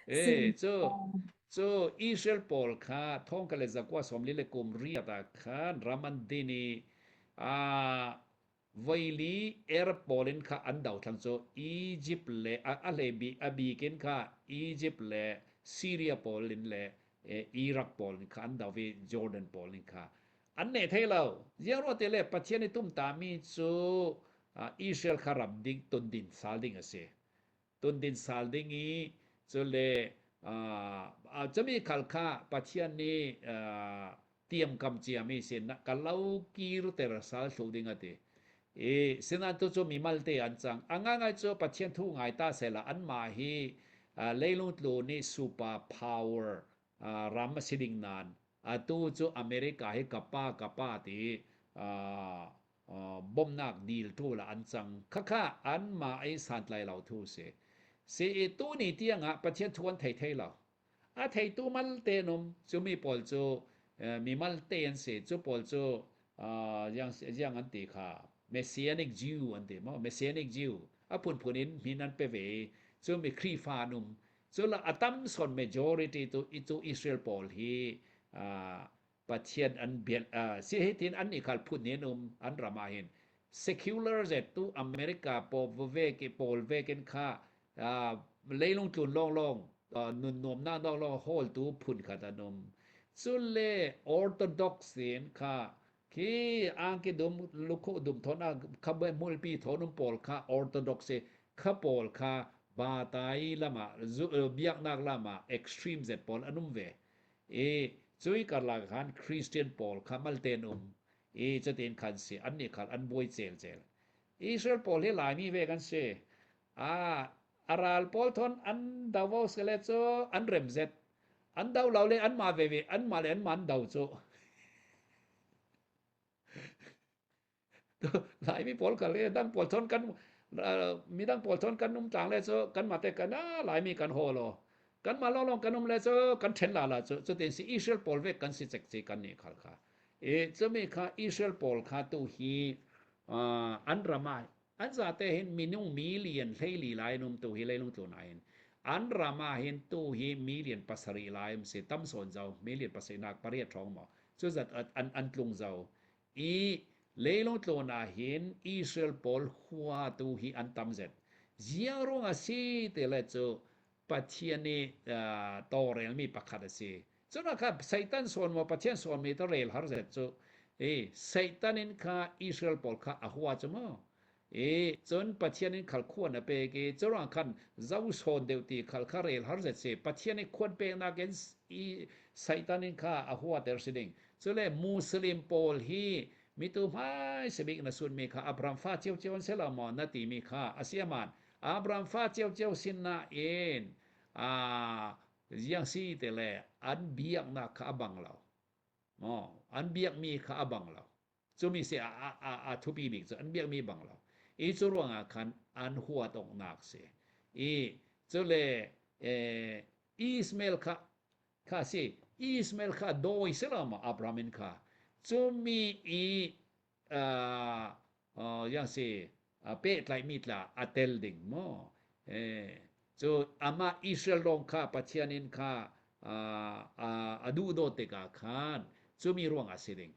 E Sin cu cu Israel pawl kha thongka le zakua sawmli le kum riat ah khan ram an din i a voili Arab pawl in kha an dothlang cu Egypt le a hlei bik a bik in kha Egypt le Syria pawl in le Iraq pawl in kha an do i Jordan pawl in kha an ne thei lo. Ziang ruah te le Pathian i tumtami cu Israel kha ram ding tundin sal ding a si. Tundin sal ding i cule cami khal kha Pathian nih tiamkam ciami sin ka lo kirter sal thlu ding a ti. I sinan tu cu mi malte an cang. A ngaingai cu Pathian thu ngai ta sela anmah hi leilung tlu nih super power ram a si ding nain atu cu America hi ka pa ka pa ti bawmhnak dil tu la an cang. Khakha anmah i santlai lo thu si. Si i tu ni tiang ah Pathian thu an thei thei lo. A theitu malte an um. Cu mi pawl cu mi malte an si. Cu pawl cu ziang ziang an ti kha Messianic Jew an ti maw? Messianic Jew a phunphun in min an pe ve i cu mi Khrihfa an um. Cu la a tam sawn majority tu cu Israel pawl hi Pathian an biak si hi tin an i khal phun in um an ram ah hin secular zet tu America paw vek i pawl vek in kha leilung tlun lawnglawng nun nuamnak lawnglawng hawltu phun khat an um. Cun le Orthodox in kha khi angki dum lukhuh dum thon a khabe hmulpi thon um pawl kha Orthodox i kha pawl kha batai lama biaknak lama extreme zet pawl an um ve. I cui karlak khan Christian pawl kha malten um i cutin khan si an nih khal an buai cel cel. Israel pawl hi Laimi ve kan si. A a ral pawl thon an do sele cu an rem zet. An do lo le anmah veve anmah le anmah an do cu. Laimi pawl kal le dang pawl thon kan midang pawl thon kan um tlang le cu kanmah te kan ah Laimi kan haw lo. Kanmah lawnglawng kan um le cu kan ṭhen la la cu. Cutin si Israel pawl ve kan si cek ci kan nih khal kha. I cumi kha Israel pawl kha tu hi an ram ah An zate hin minung million 14 lai an um tu hi leilung tlun ah hin. An ram ah hin tu hi million 7 lai um si tam sawn zo million 7 nak pariat hrawng maw cu zat an an tlung zo i leilung tlun ah hin Israel pawl hua tu hi an tam zet ziang ruang a si te le cu Pathian nih tawlrelmi pakhat a si. Cun kha Satan sawn maw Pathian sawnmi ta rel har zet cu i Satan in kha Israel pawl kha a hua cu maw i cun Pathian in khal khuan a pek i curuang khan zo sawn deuh ti khal kha rel har zet si Pathian i khuan peknak in i Satan in kha a huater si ding cule Muslim pawl hi mitu hmai sabik na sunmi kha Abraham fa ciocio an si lo maw na timi kha a si aman Abraham fa ciocio sinain aa ziang si te le an biaknak kha a bang lo. Maw an biakmi kha a bang lo. Cumi si a, a, a, a thupi bik cu an biakmi bang lo. I cu ruangah khan an huat awknak si. I cule eh, Ismael kha kha si Ismael kha dawi si lo maw Abraham in kha cumi i uh, yang si pehtlaihmi tla a tel ding maw cu amah Israel lawng kha Pathian in kha a duh dawt tikah khan cumi ruangah si ding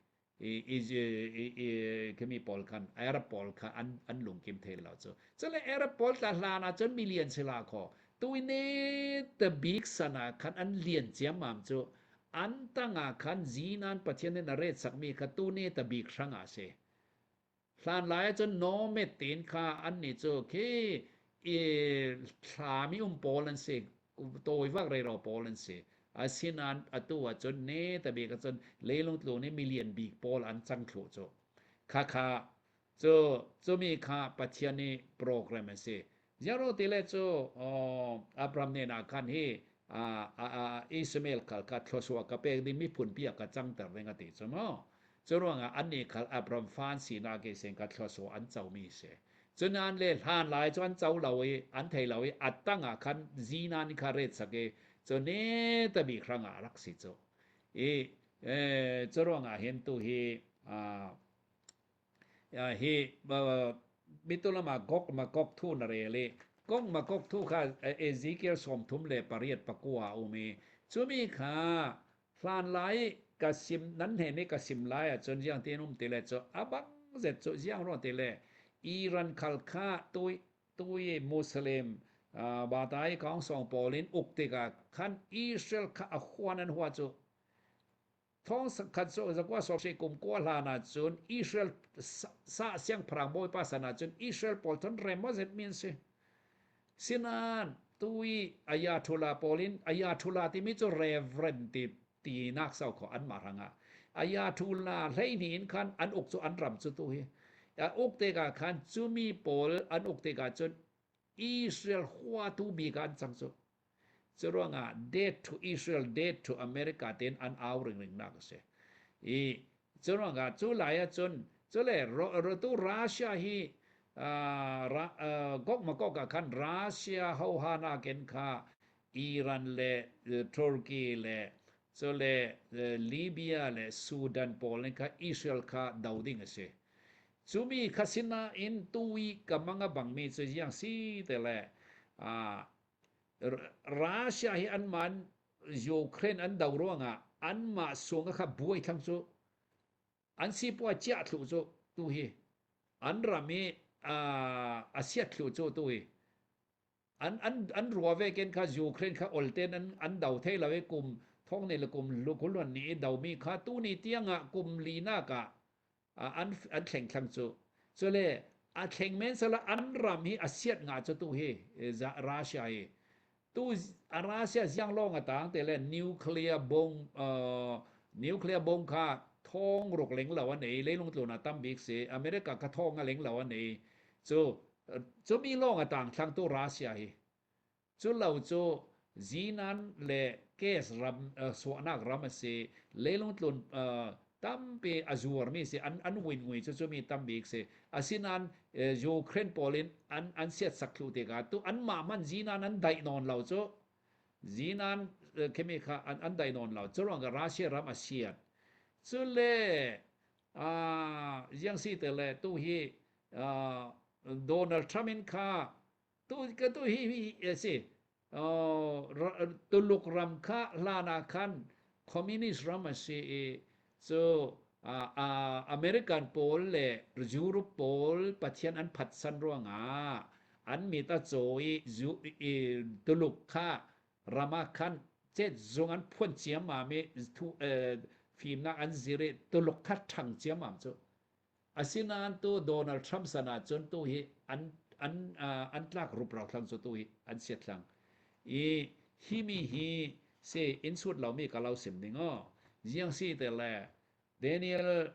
khimi pawl khan Arab pawl kha an an lungkim thei lo cu cule Arab pawl tla hlan ah cun million si la kho tuine te bik san ah khan an lian ciammam cu an tangah khan zinan Pathian in a ret sakmi kha tune ta bik hrangah si Hlanlai ahcun nomad tiin kha annih cu khi i thlami um pawl an si, tawivak reiro pawl an si. Asinain atu ahcun ne tabik ahcun leilung tlun i milian bik pawl an cang thlu cu. Khakha cu cumi kha Pathian i program a si. Ziaro ti le cu Abraham nen ah khan hi Ishmael khal kha thluachuah ka pek ding miphun pi ah ka cangter ding a ti cu mu. Cu ruangah annih khal Abraham fa an sinak i sin kha thluachuah an comi si. Cunan le hlan lai cu an co lo i an thei lo i a tang ah khan zinan kha ret sak i cu ne tabi hrang ah rak si cu. I cu ruangah hin tu hi hi mitu lam ah Gog Magog thu na rel i. Gog Magog thu kha Ezekiel 38 pakua a um i cumi kha hlan lai ka sim nan hnen i ka sim lai ahcun ziang tiin um ti le cu a bang zet cu ziang ruang ti le Iran khal kha tui tui Muslim batai kaungsong pawl in uk tikah khan Israel kha a huan an hua cu Thong khat zakua sawhri kum kua hlan ah cun Israel sa siangpahrang bawipa san ah cun Israel pawl thon rem zet mi an si. Sinan tui Ayatollah pawl in Ayatollah timi cu reverend ti tinak sau kho an mah rangah Ayatollah hleihnih in khan an uk cu an ram cu tu hi uk tikah khan cumi pawl an uk tikah cun Israel huatu bik ah an cang cu. Curuangah death to Israel, death to America tiin an au ringring nak a si. I curuangah cu lai ahcun cule tu Russia hi Gog Magog ah khan Russia hoha nakin kha Iran le Turkey le cule Libya le Sudan pawl nih kha Israel kha do ding a si. Cumi kha sinain tui ka mang a bangmi cu ziang si te le Russia hi anmah Ukraine an do ruangah anmah sung kha buai thlang cu an sipuai chiah thlu cu tu hi an ram i a siat thlu cu tu hi an an an rua ve ken kha Ukraine kha olten an an do thei lo i kum thong ni le kum lukulon ni i do mi kha tu ni tiangah kum li nak ah an an thleng thlang cu cule a thleng men sala an ram hi a siat nga cu tu hi Russia hi tu Russia ziang lawng a tang te le nuclear bomb nuclear bomb kha thong ruk leng lo an ei leilung tlun a tam bik si America kha thong a leng lo an ei cu cu mi lawng a tang thlang tu Russia hi Cu lo cu zinan le gas ram suahnak ram a si. Leilung tlun tampi a zuarmi si. An an win ngui cu cumi tambik si. Asinain Ukraine pawl in an an siatsak thlu tikah tu anmah man zinan an daih nawn lo cu zinan khimi kha an an daih nawn lo. Cu ruangah Russia ram a siat. Cule ziang si te le tu hi Donald Trump in kha Tu ka tu hi hi si Tuluk ram kha hlan ah khan communist ram a si i cu American pawl le Europe pawl Pathian an phatsan ruangah an mit a caw i Tuluk kha ram ah khan cetzung an phuan ciammam i fimnak an zir i Tuluk kha ṭhang ciammam cu. Asinain tu Donald Trump san ahcun tu hi an an an tlak ruprau thlang cu tu hi an siat thlang. I hi mi hi si in sut lomi ka lo sim ding aw. Ziang si te le Daniel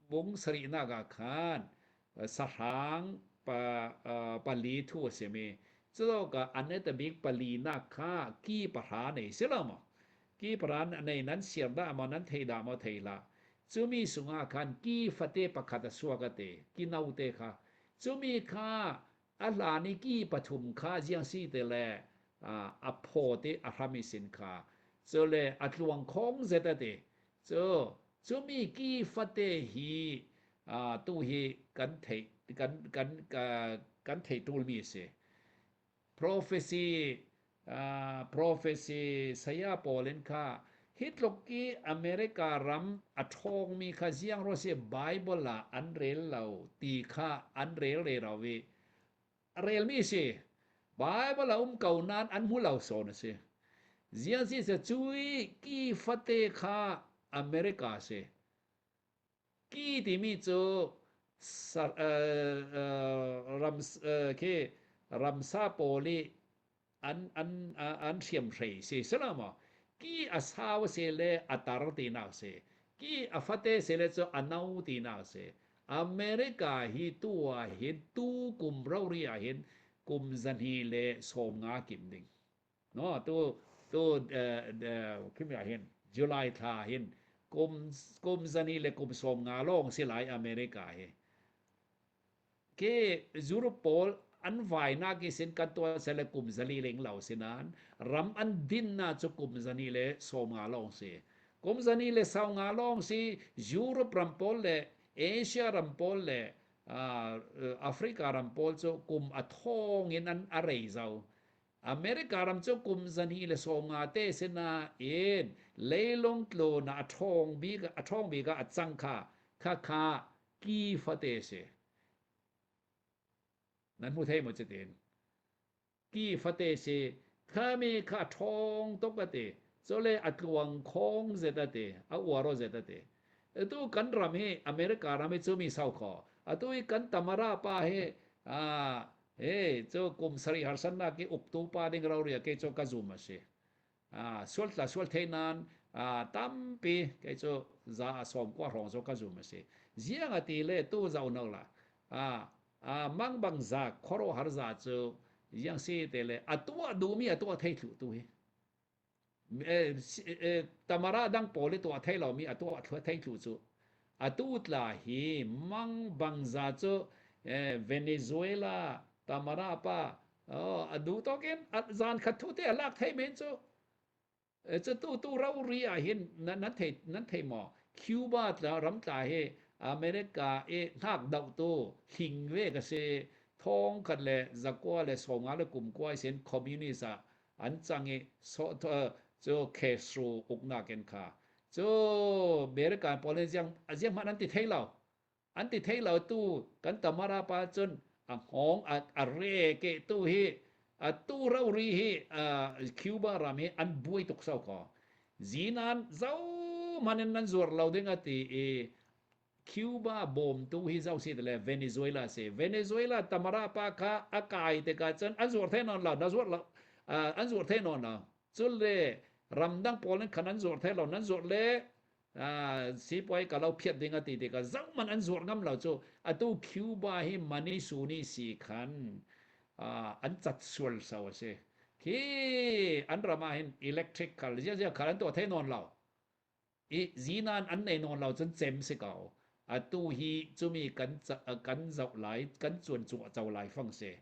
bung sarihnak ah khan sahrang pa pali thu a simi culoka an eta bik pali nak kha ki pahra nei si lo maw ki pahra nei nan siar dah maw nan thei dah maw thei hlah cumi sungah khan ki fate pakhat a suak a te ki note kha cumi kha a hlan i ki pathum kha ziang si te le a phaw te a hram i sin kha cule a tluang khong zet a ti cu cumi ki fate hi tu hi kan theih kan kan kan theih ṭulmi a si. Prophecy prophecy saya pawl in kha hi tluk i America ram a ṭhawngmi kha ziang rua si Bible ah an rel lo ti kha an rel rero i a relmi si. Bible a um ko nain an hmu lo sawn a si. Ziang si se cui ki fate kha America si. Ki timi cu ram khi ramsa pawl i an an an hriamhrei si silo maw ki a sau si le a tar tinak si ki a fate si le cu a no tinak si America hi tu ah hin tu kum rori ah hin kum 250 kim ding No, tu tu khimi ah hin July thla hin kum kum zani le kum 50 lawng si lai America hi. Ke Europe pawl an vainak i sin kan tuan sele kum zali leng lo sinan ram an din na cu kum zani le 50 lawng si. Kum zani le 50 lawng si Europe ram pawl le Asia ram pawl le Africa ram pawl cu kum a thong in an a rei zau. America ram cu kum zani le 50 te sinain leilung tlun ah a ṭhawng bik a ṭhawng bik ah a cang kha khakha ki fate si. Nan hmu thei maw cutin? Ki fate si khami kha a ṭhawng tuk a ti. Cule a tluang khawng zet a ti. A uaro zet a ti. Atu kan ram hi America ram hi cu mi sau kho. Atu i kan Tamara pa hi Hey, cu kum sarih harsannak i uktu pa ding roria kei cu ka zum a si. Sual tla sual thei nain tampi kei cu za a sawm kua hrawng cu ka zum a si. Ziang a ti le tu zau no la. Mang bang za khuaruahhar za cu ziang si te le a tuah duhmi a tuah thei thlu tu hi. Tamara dang pawl i tuah thei lomi a tuah thei thlu cu atu tla hi mang bangza cu Venezuela Tamara pa a duh tawk in zan khat thu te a lak thei men cu cu tu tu ro ri ah hin nan thei nan thei maw Cuba tla ram tla hi America i hngak doh tu hling ve ka si thong khat le zakua le 50 le kum kuai sin communist ah an cang i cu Castro uknak in kha cu American pawl nih ziang ziang hmanh an ti thei lo an ti thei lo tu kan Tamara pa cun a hngawng a re ke tu hi a tu rori hi Cuba ram hi an buai tuk sau ko zinan zo man in nan zuar lo ding a ti i Cuba bawmtu hi zoh si le Venezuela si. Venezuela Tamara pa kha a kai tikah cun an zuar thai nawn lo, na zuar lo, an zuar thai nawn lo. Cun le ramdang pawl in khan an zuar thai lo, nan zuar le sipuai ka lo phiat ding a ti tikah zohman an zuar ngam lo cu atu Cuba hi mani suni si khan an cat sual so a si. Khi an ram ah hin electric khal zia zia khal an tuah thai nawn lo. I zinan an nei nawn lo cun cem si ko. Atu hi cumi kan kan zoh lai, kan cuan cuah co lai fang si.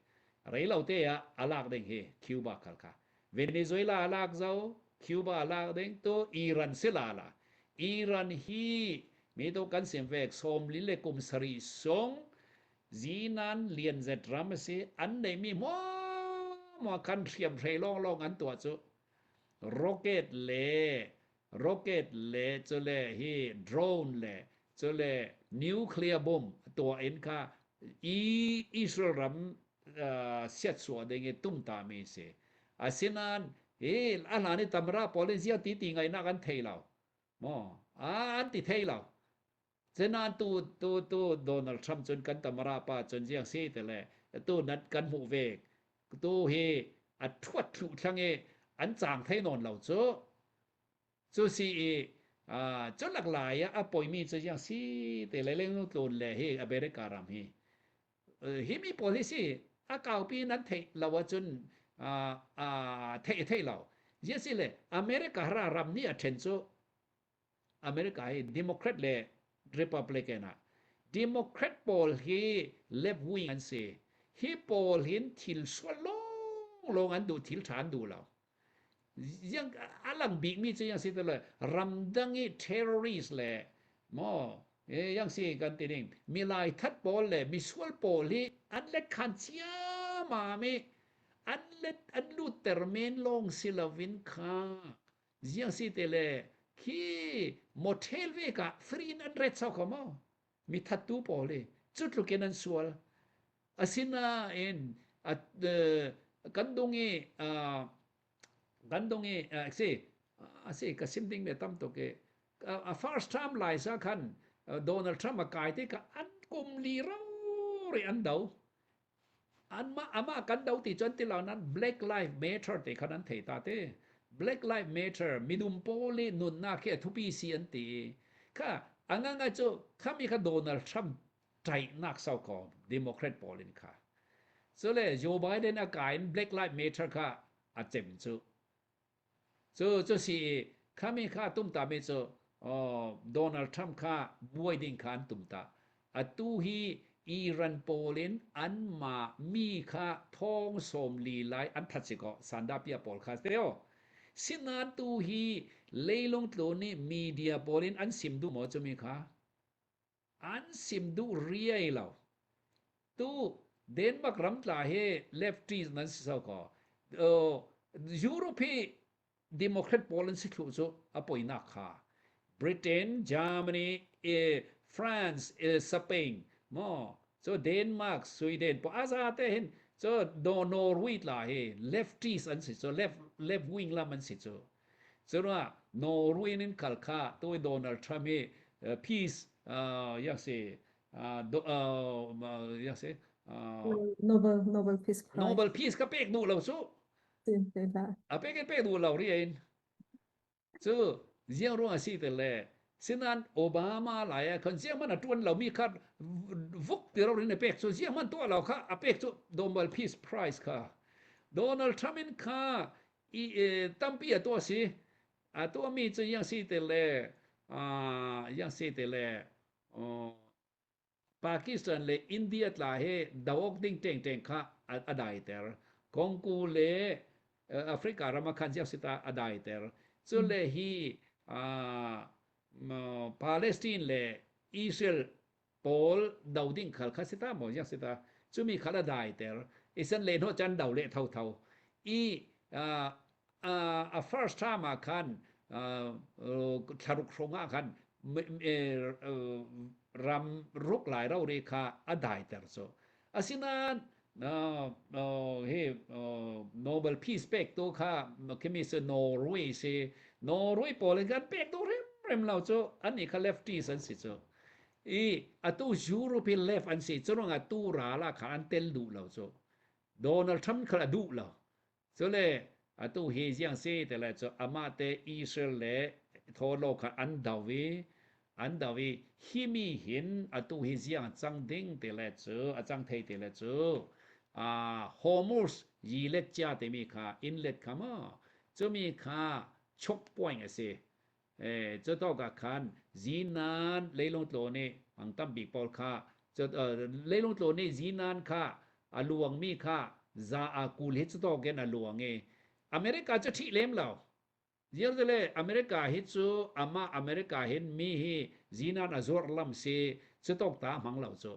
Rei lo te ah a lak ding hi Cuba khal kha. Venezuela a lak zo, Cuba a lak ding tu Iran si la la. Iran hi mi tu kan sim vek 40 le kum sarih sung zinan lian zet ram a si an neimi hmuahhmuah khan hriamhrei lawnglawng an tuah cu rocket le rocket le cule hi drone le cule nuclear bomb tuah in kha i Israel ram siatsuah ding i tumta mi si. Asinain hi a hlan i tamra pawl in zia ti ti ngaihnak an thei lo. Maw an ti thei lo. Zenan tu tu tu Donald Trump cun kan tamara pa cun ziang si te le tu nat kan hmuh ve tu hi a thuat thlu thlang i an cang thei nawn lo cu cu si i cu lak lai ah a poimi cu ziang si te le leng tlun le hi America ram hi hi mi pawl hi si a kaupi nan theih lo ahcun theih thei lo ziang si le America ra ram nih a then cu America hi Democrat le Republican ah Democrat pawl hi left wing an si. Hi pawl hin thil sual lawnglawng an duh, thil ṭha an duh lo. Yang a lang bikmi cu yang si te le ramdang i terrorist le maw yang si kan ti ding milai that pawl le misual pawl hi an let khan ciamam i an let an lutter men lawng si loin kha Ziang si te le khi motel ve ka free in an ret sau kho maw? Mi thattu pawl hi cu tluk in an sual. Asinain kan dung i kan dung i si asi ka sim ding me tam tuk i a first term lai sa khan Donald Trump a kai te ka an kum li ro ri an do Anmah amah kan do ti cun ti lo nan Black Life Matter ti khan an thei ta te. Black Life Matter minung pawl i nunnak hi a thupi si an ti i kha a ngangai cu khami kha Donald Trump ṭaihnak sau ko Democrat pawl in kha. Cule Joe Biden a kai in Black Life Matter kha a cem cu. Cu cu si i khami kha a tum tami cu Donald Trump kha buai ding kha an tum ta. Atu hi Iran pawl in anmah mi kha thong 40 lai an that si kaw sandapia pawl kha teo. Sinain tu hi leilung tlun nih media pawl in an sim duh maw cumi kha? An sim duh riai lo. Tu Denmark ram tla hi lefties nan si so ko. Europe hi Democrat pawl an si thlu cu a poinak kha. Britain, Germany, France, Spain, mo so Denmark, Sweden po aza te hin so do Norway tla hi lefties an si cu left left wing lam an si cu. Cura Norway in kal kha tu Donald Trump hi peace uh, ya si uh, uh, ya si uh, Nobel Nobel Peace Prize. Nobel Peace ka pek duh lo cu. A pek in pek duh lo ri in. Cu ziang ruang a si te le sinan Obama lai ah khan ziang man a tuan lo mi kha vuk ti ro rin a pek cu ziang man tuah lo kha a pek cu Nobel Peace Prize kha Donald Trump in kha i tampi a tuah si a tuah mi cu yang si te le yang si te le Pakistan le India tla he do awk ding ṭengṭeng kha a daiter. Kongku le Africa ram ah khan ziak sita a daiter. Cun le hi Palestine le Israel pawl do ding khal kha sita maw ziak sita cumi khal a daiter. Isan le hno chan do le thotho. I a first term ah khan thlaruk hrawng ah khan ram ruk lai rori kha a daiter cu asinain hi Nobel Peace pek tu kha khimi si Norway si Norway pawl in kan pek tu hrimhrim lo cu annih kha lefties an si cu i atu European left an si cu ruangah tu ral ah khan an tel duh lo cu Donald Trump kha a duh lo Cule atu hi ziang si ti le cu amah te Israel le thawlo kha an do i an do i hi mi hin atu hi ziang cang ding ti le cu a cang thei ti le cu uh, Hormuz yilet cia timi kha inlet kha maw cumi kha choke point a si Cu ah khan zinan leilung tlaw nih ang tambik pawl kha leilung tlaw nih zinan kha a luangmi kha za a kul hi cutawk in a luang i America cu ṭhih lem lo. Ziar le America hi cu amah America hin mi hi zinan a zuarh lam si cutawk ta hmang lo cu.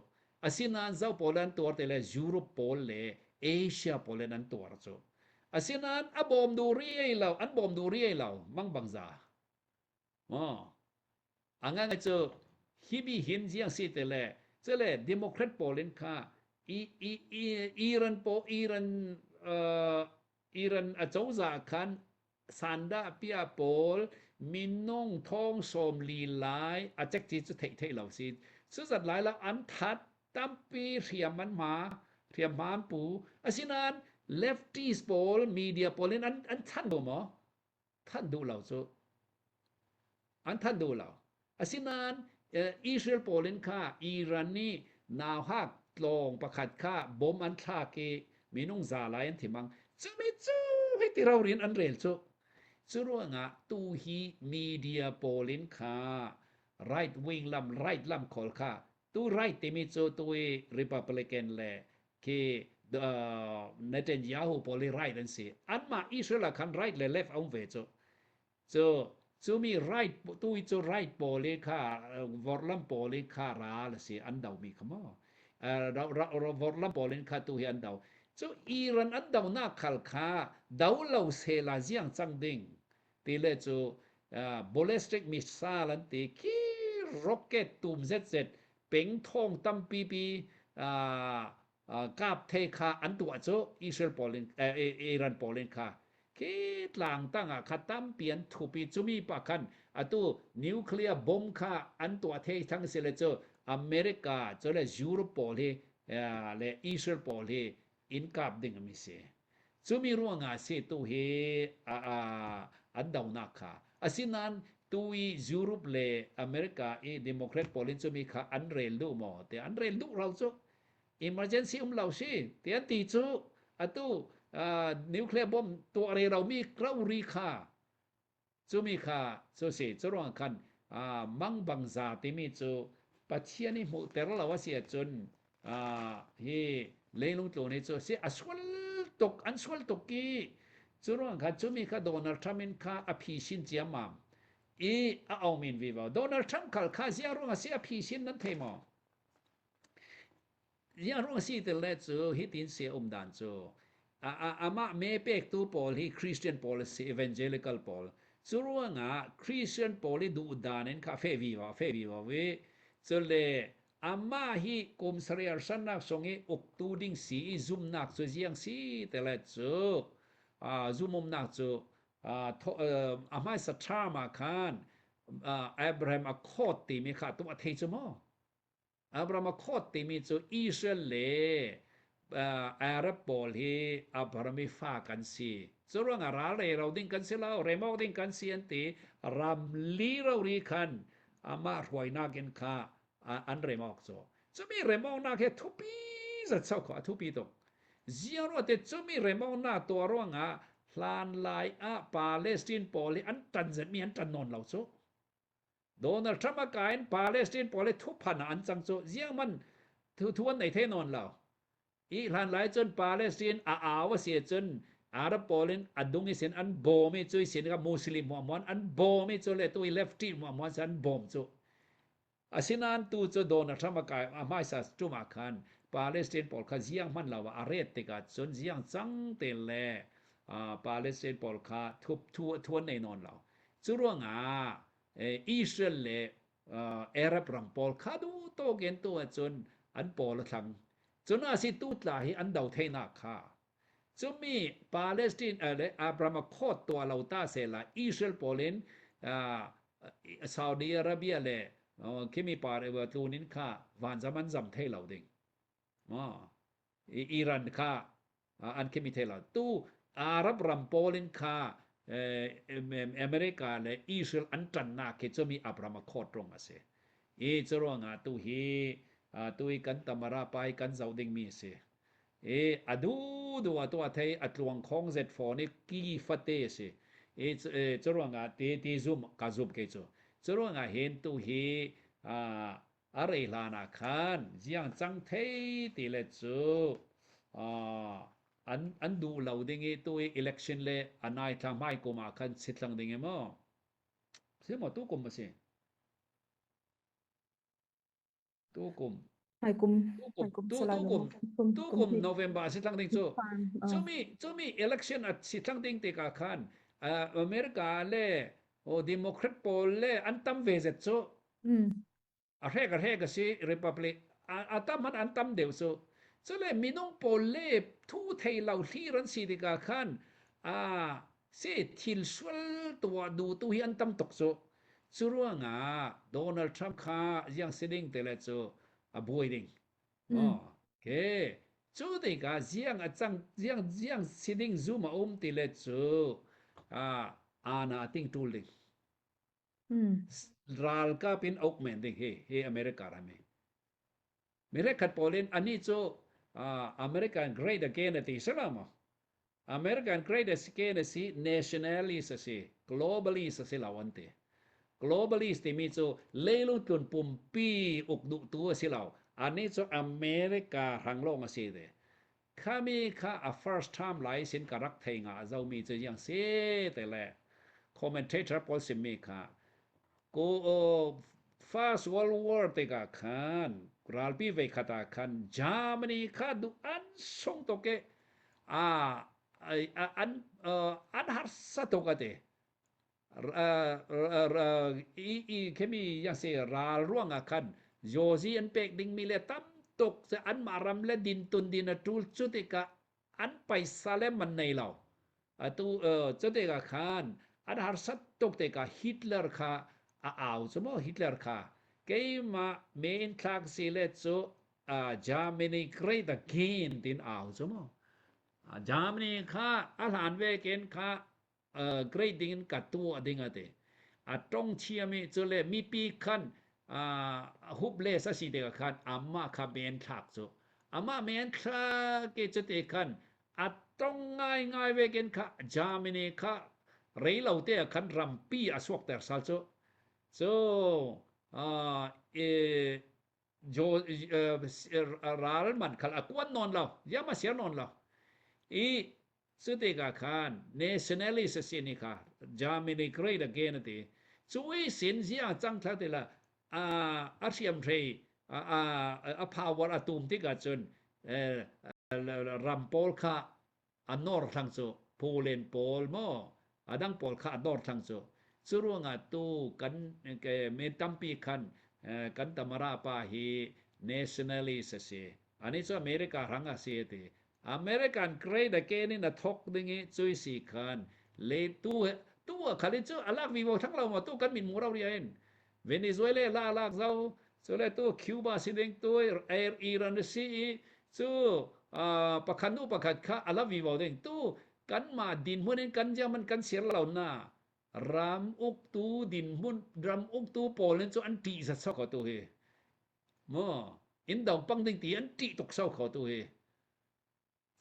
Asinain zo pawl an tuar te le Europe pawl le Asia pawl in an tuar cu. Asinain a bawm duh ri lo, an bawm duh ri lo, mang bang za. Maw? A ngai cu hi bi hin ziang si te le cule Democrat pawl in kha i i i Iran po Iran uh, Iran a cozah khan sandah pia pawl minung thong sawm li lai a cek ci cu theih theih lo si cu zat lai la an that tampi hriam an hma hriam hma an pu asinain leftist pawl media pawl in an an than duh maw than duh lo cu an than duh lo asinain Israel pawl in kha Iran nih nauhak tlawng pakhat kha bom an thlak i minung za lai an thimang cumi cu hei ti rorin an rel cu cu ruangah tu hi media pawl in kha right wing lam right lam khawl kha Tu right timi cu tu i Republican le khi uh, Netanyahu pawl i right an si. Anmah Israel ah khan right le left a um ve cu. Cu cumi right tu i cu right pawl i kha vorlam pawl i kha ral a si an domi kha maw. Vorlam pawl in kha tu hi an do. Cu Iran an donak khal kha do lo sela ziang cang ding ti le cu ballistic missile an ti khi rocket tum zetzet peng thong tampi pi kap the kha an tuah cu Israel pawl in Iran pawl in kha khi tlang tang ah kha tampi an thupi cumi pa khan atu nuclear bomb kha an tuah the thang si le cu America cu le Europe pawl hi le Israel pawl hi in kap ding ami si Cumi ruangah si tu hi an donak kha. Asinain tu i Europe le America i Democrat pawl in cumi kha an rel duh maw? Ti an rel duh ro cu. Emergency um lo si ti an ti cu atu nuclear bomb tuah re romi ri kha Cumi kha cu si curuang khan mangbangza timi cu Pathian i hmuhter lo a si ahcun hi leilung tlun hi cu si a sual tuk an sual tuk i curuang khan cumi kha Donald Trump in kha a phisin ciammam i a aumin vivo Donald Trump khal kha zia ruang a si a phisin nan thei maw? Ziang ruang si tel le cu hitin si um dan cu amah me pektu pawl hi Christian pawl a si evangelical pawl cu ruangah Christian pawl i duh dan in kha fe viva fe viva vi cule amah hi kum sariar sannak song i uktu ding si i zumnak cu ziang si tele cu zumumnak cu a hmaisa term ah khan Abraham Accord timi kha tu a thei cu maw Abraham Accord timi cu Israel le Arab pawl hi Abraham i fa kan si. Cu ruangah ral rei ro ding kan si lo, rem awk ding kan si an ti. Ram li rori khan amah hruainak in kha an rem awk cu. Cumi rem awknak he thupi zat sau kho a thupi tuk. Ziang ruah te cumi rem awknak tuah ruangah hlan lai ah Palestine pawl hi an ṭan zetmi an ṭan nawn lo cu. Donald Trump a ka in Palestine pawl hi thuphan ah an cang cu ziang man thu thu an nei thei nawn lo. I hlan lai cun Palestine a au a si cun Arab pawl in a dung i sin an bawm i cui sin ka Muslim muamuan an bawm i cu le tu i lefty muamuan sin an bawm cu. Asinain tu cu Donald Trump a kai a hmaisa tum ah khan Palestine pawl kha ziang hman lo ah a ret tikah cun ziang cang te le Palestine pawl kha thup thu thu an nei nawn lo. Cu ruangah Israel le Arab ram pawl kha duh tawk in tu ahcun an pawl a thlang. Cun a si tu tla hi an do theinak kha. Cumi Palestine le Abraham Accord tuah lo ta sela Israel pawl in Saudi Arabia le khimi pa tlun in kha vanzam an zam thei lo ding. Iran kha an khimi thei lo. Tu Arab ram pawl in kha America le Israel an ṭannak khi cumi Abraham Accord rung a si. I curuangah tu hi tu hi kan tamara pai kan zoh dingmi a si. I a duhduh ah tuah thei a tluang khong zet fawn i ki fate a si. I curuangah ti ti zum ka zum kei cu. Curuangah hin tu hi a rei hlan ah khan ziang cang thei ti le cu an an duh lo ding i tu i election le a nai thla hmai kum ah khan sitlang ding i maw si maw tu kum a si tu kum Hmai kum tu kum hmai kum tu salai tu lo kum kum tu kum kum hi November a si tlang ding cu farm cumi cumi election a si tlang ding tikah khan America le o Democrat pawl le an tam ve zet cu mm a hrek a hrek a si Republic a tam han an tam deuh cu cule minung pawl le thu thei lo hlir an si tikah khan a si thil sual tuah duh tu hi an tam tuk cu cu ruangah Donald Trump kha ziang si ding te le cu a buai ding mm okay cu tikah ziang a cang ziang ziang si ding zum a um ti le cu a ana ting tul ding mm ralkap in uk men ding hi hi America ram hi Mirekhat pawl in anih cu American Great Again a ti sala maw? American Great Again a si nationalist a si globalist a si lo an ti. Globalist timi cu leilung tlun pumpi uk duhtu a si lo. Anih cu America hrang lawng a si te. Khami kha a first time lai sin ka rak thei nga zomi cu yang si te le commentator pawl simmi kha Ko First World War tikah khan ralpi veikhat ah khan Germany kha duh an sung tuk i a an an harsa tuk a ti. I khemi yang si ral ruangah khan Jozi an pek dingmi le tam tuk anmah ram le din tun din a ṭul cu tikah an paisa le man nei lo. Atu cu tikah khan an harsat tuk tikah Hitler kha a au cu maw Hitler kha keimah me in thlak si le cu Germany great again tin au cu maw Germany kha a hlan vekin kha great ding in ka tuah ding a ti. A tong thiami cu le mipi khan hopeless a si tikah khan amah kha men thlak cu amah men thlak i cuti khan a tong ngaingai vekin kha Germany kha rei lo te ah khan rampi a suakter sal cu cu ral man khal a kuan nawn lo yama siar nawn lo i cu tikah khan nationalist a si ni kha Germany great again a ti cu i sin zia cang thla ti la a hriam hrei A, a, a power a tum tik ahcun ram pawl kha a nor thlang cu Poland pawl maw a dang pawl kha a nor thlang cu cu ruangah tu kan mi tampi khan kan Tamara pa hi nationalist a si ani cu America hrang a si ti American great again in a thok ding i cui si khan le tu tu a khali cu alak vivo thang lo ma tu kan min mu ro ria in Venezuela la lak zo cule tu Cuba si ding tu Air Iran si i cu pakhat nu pakhat kha ala vivo ding tu kanmah dinhmun in kan German kan sir lo na ram uktu dinhmun ram uktu pawl in cu an ṭih zat so ko tu hi mo in dong pang ding ti an ṭih tuk so kho tu hi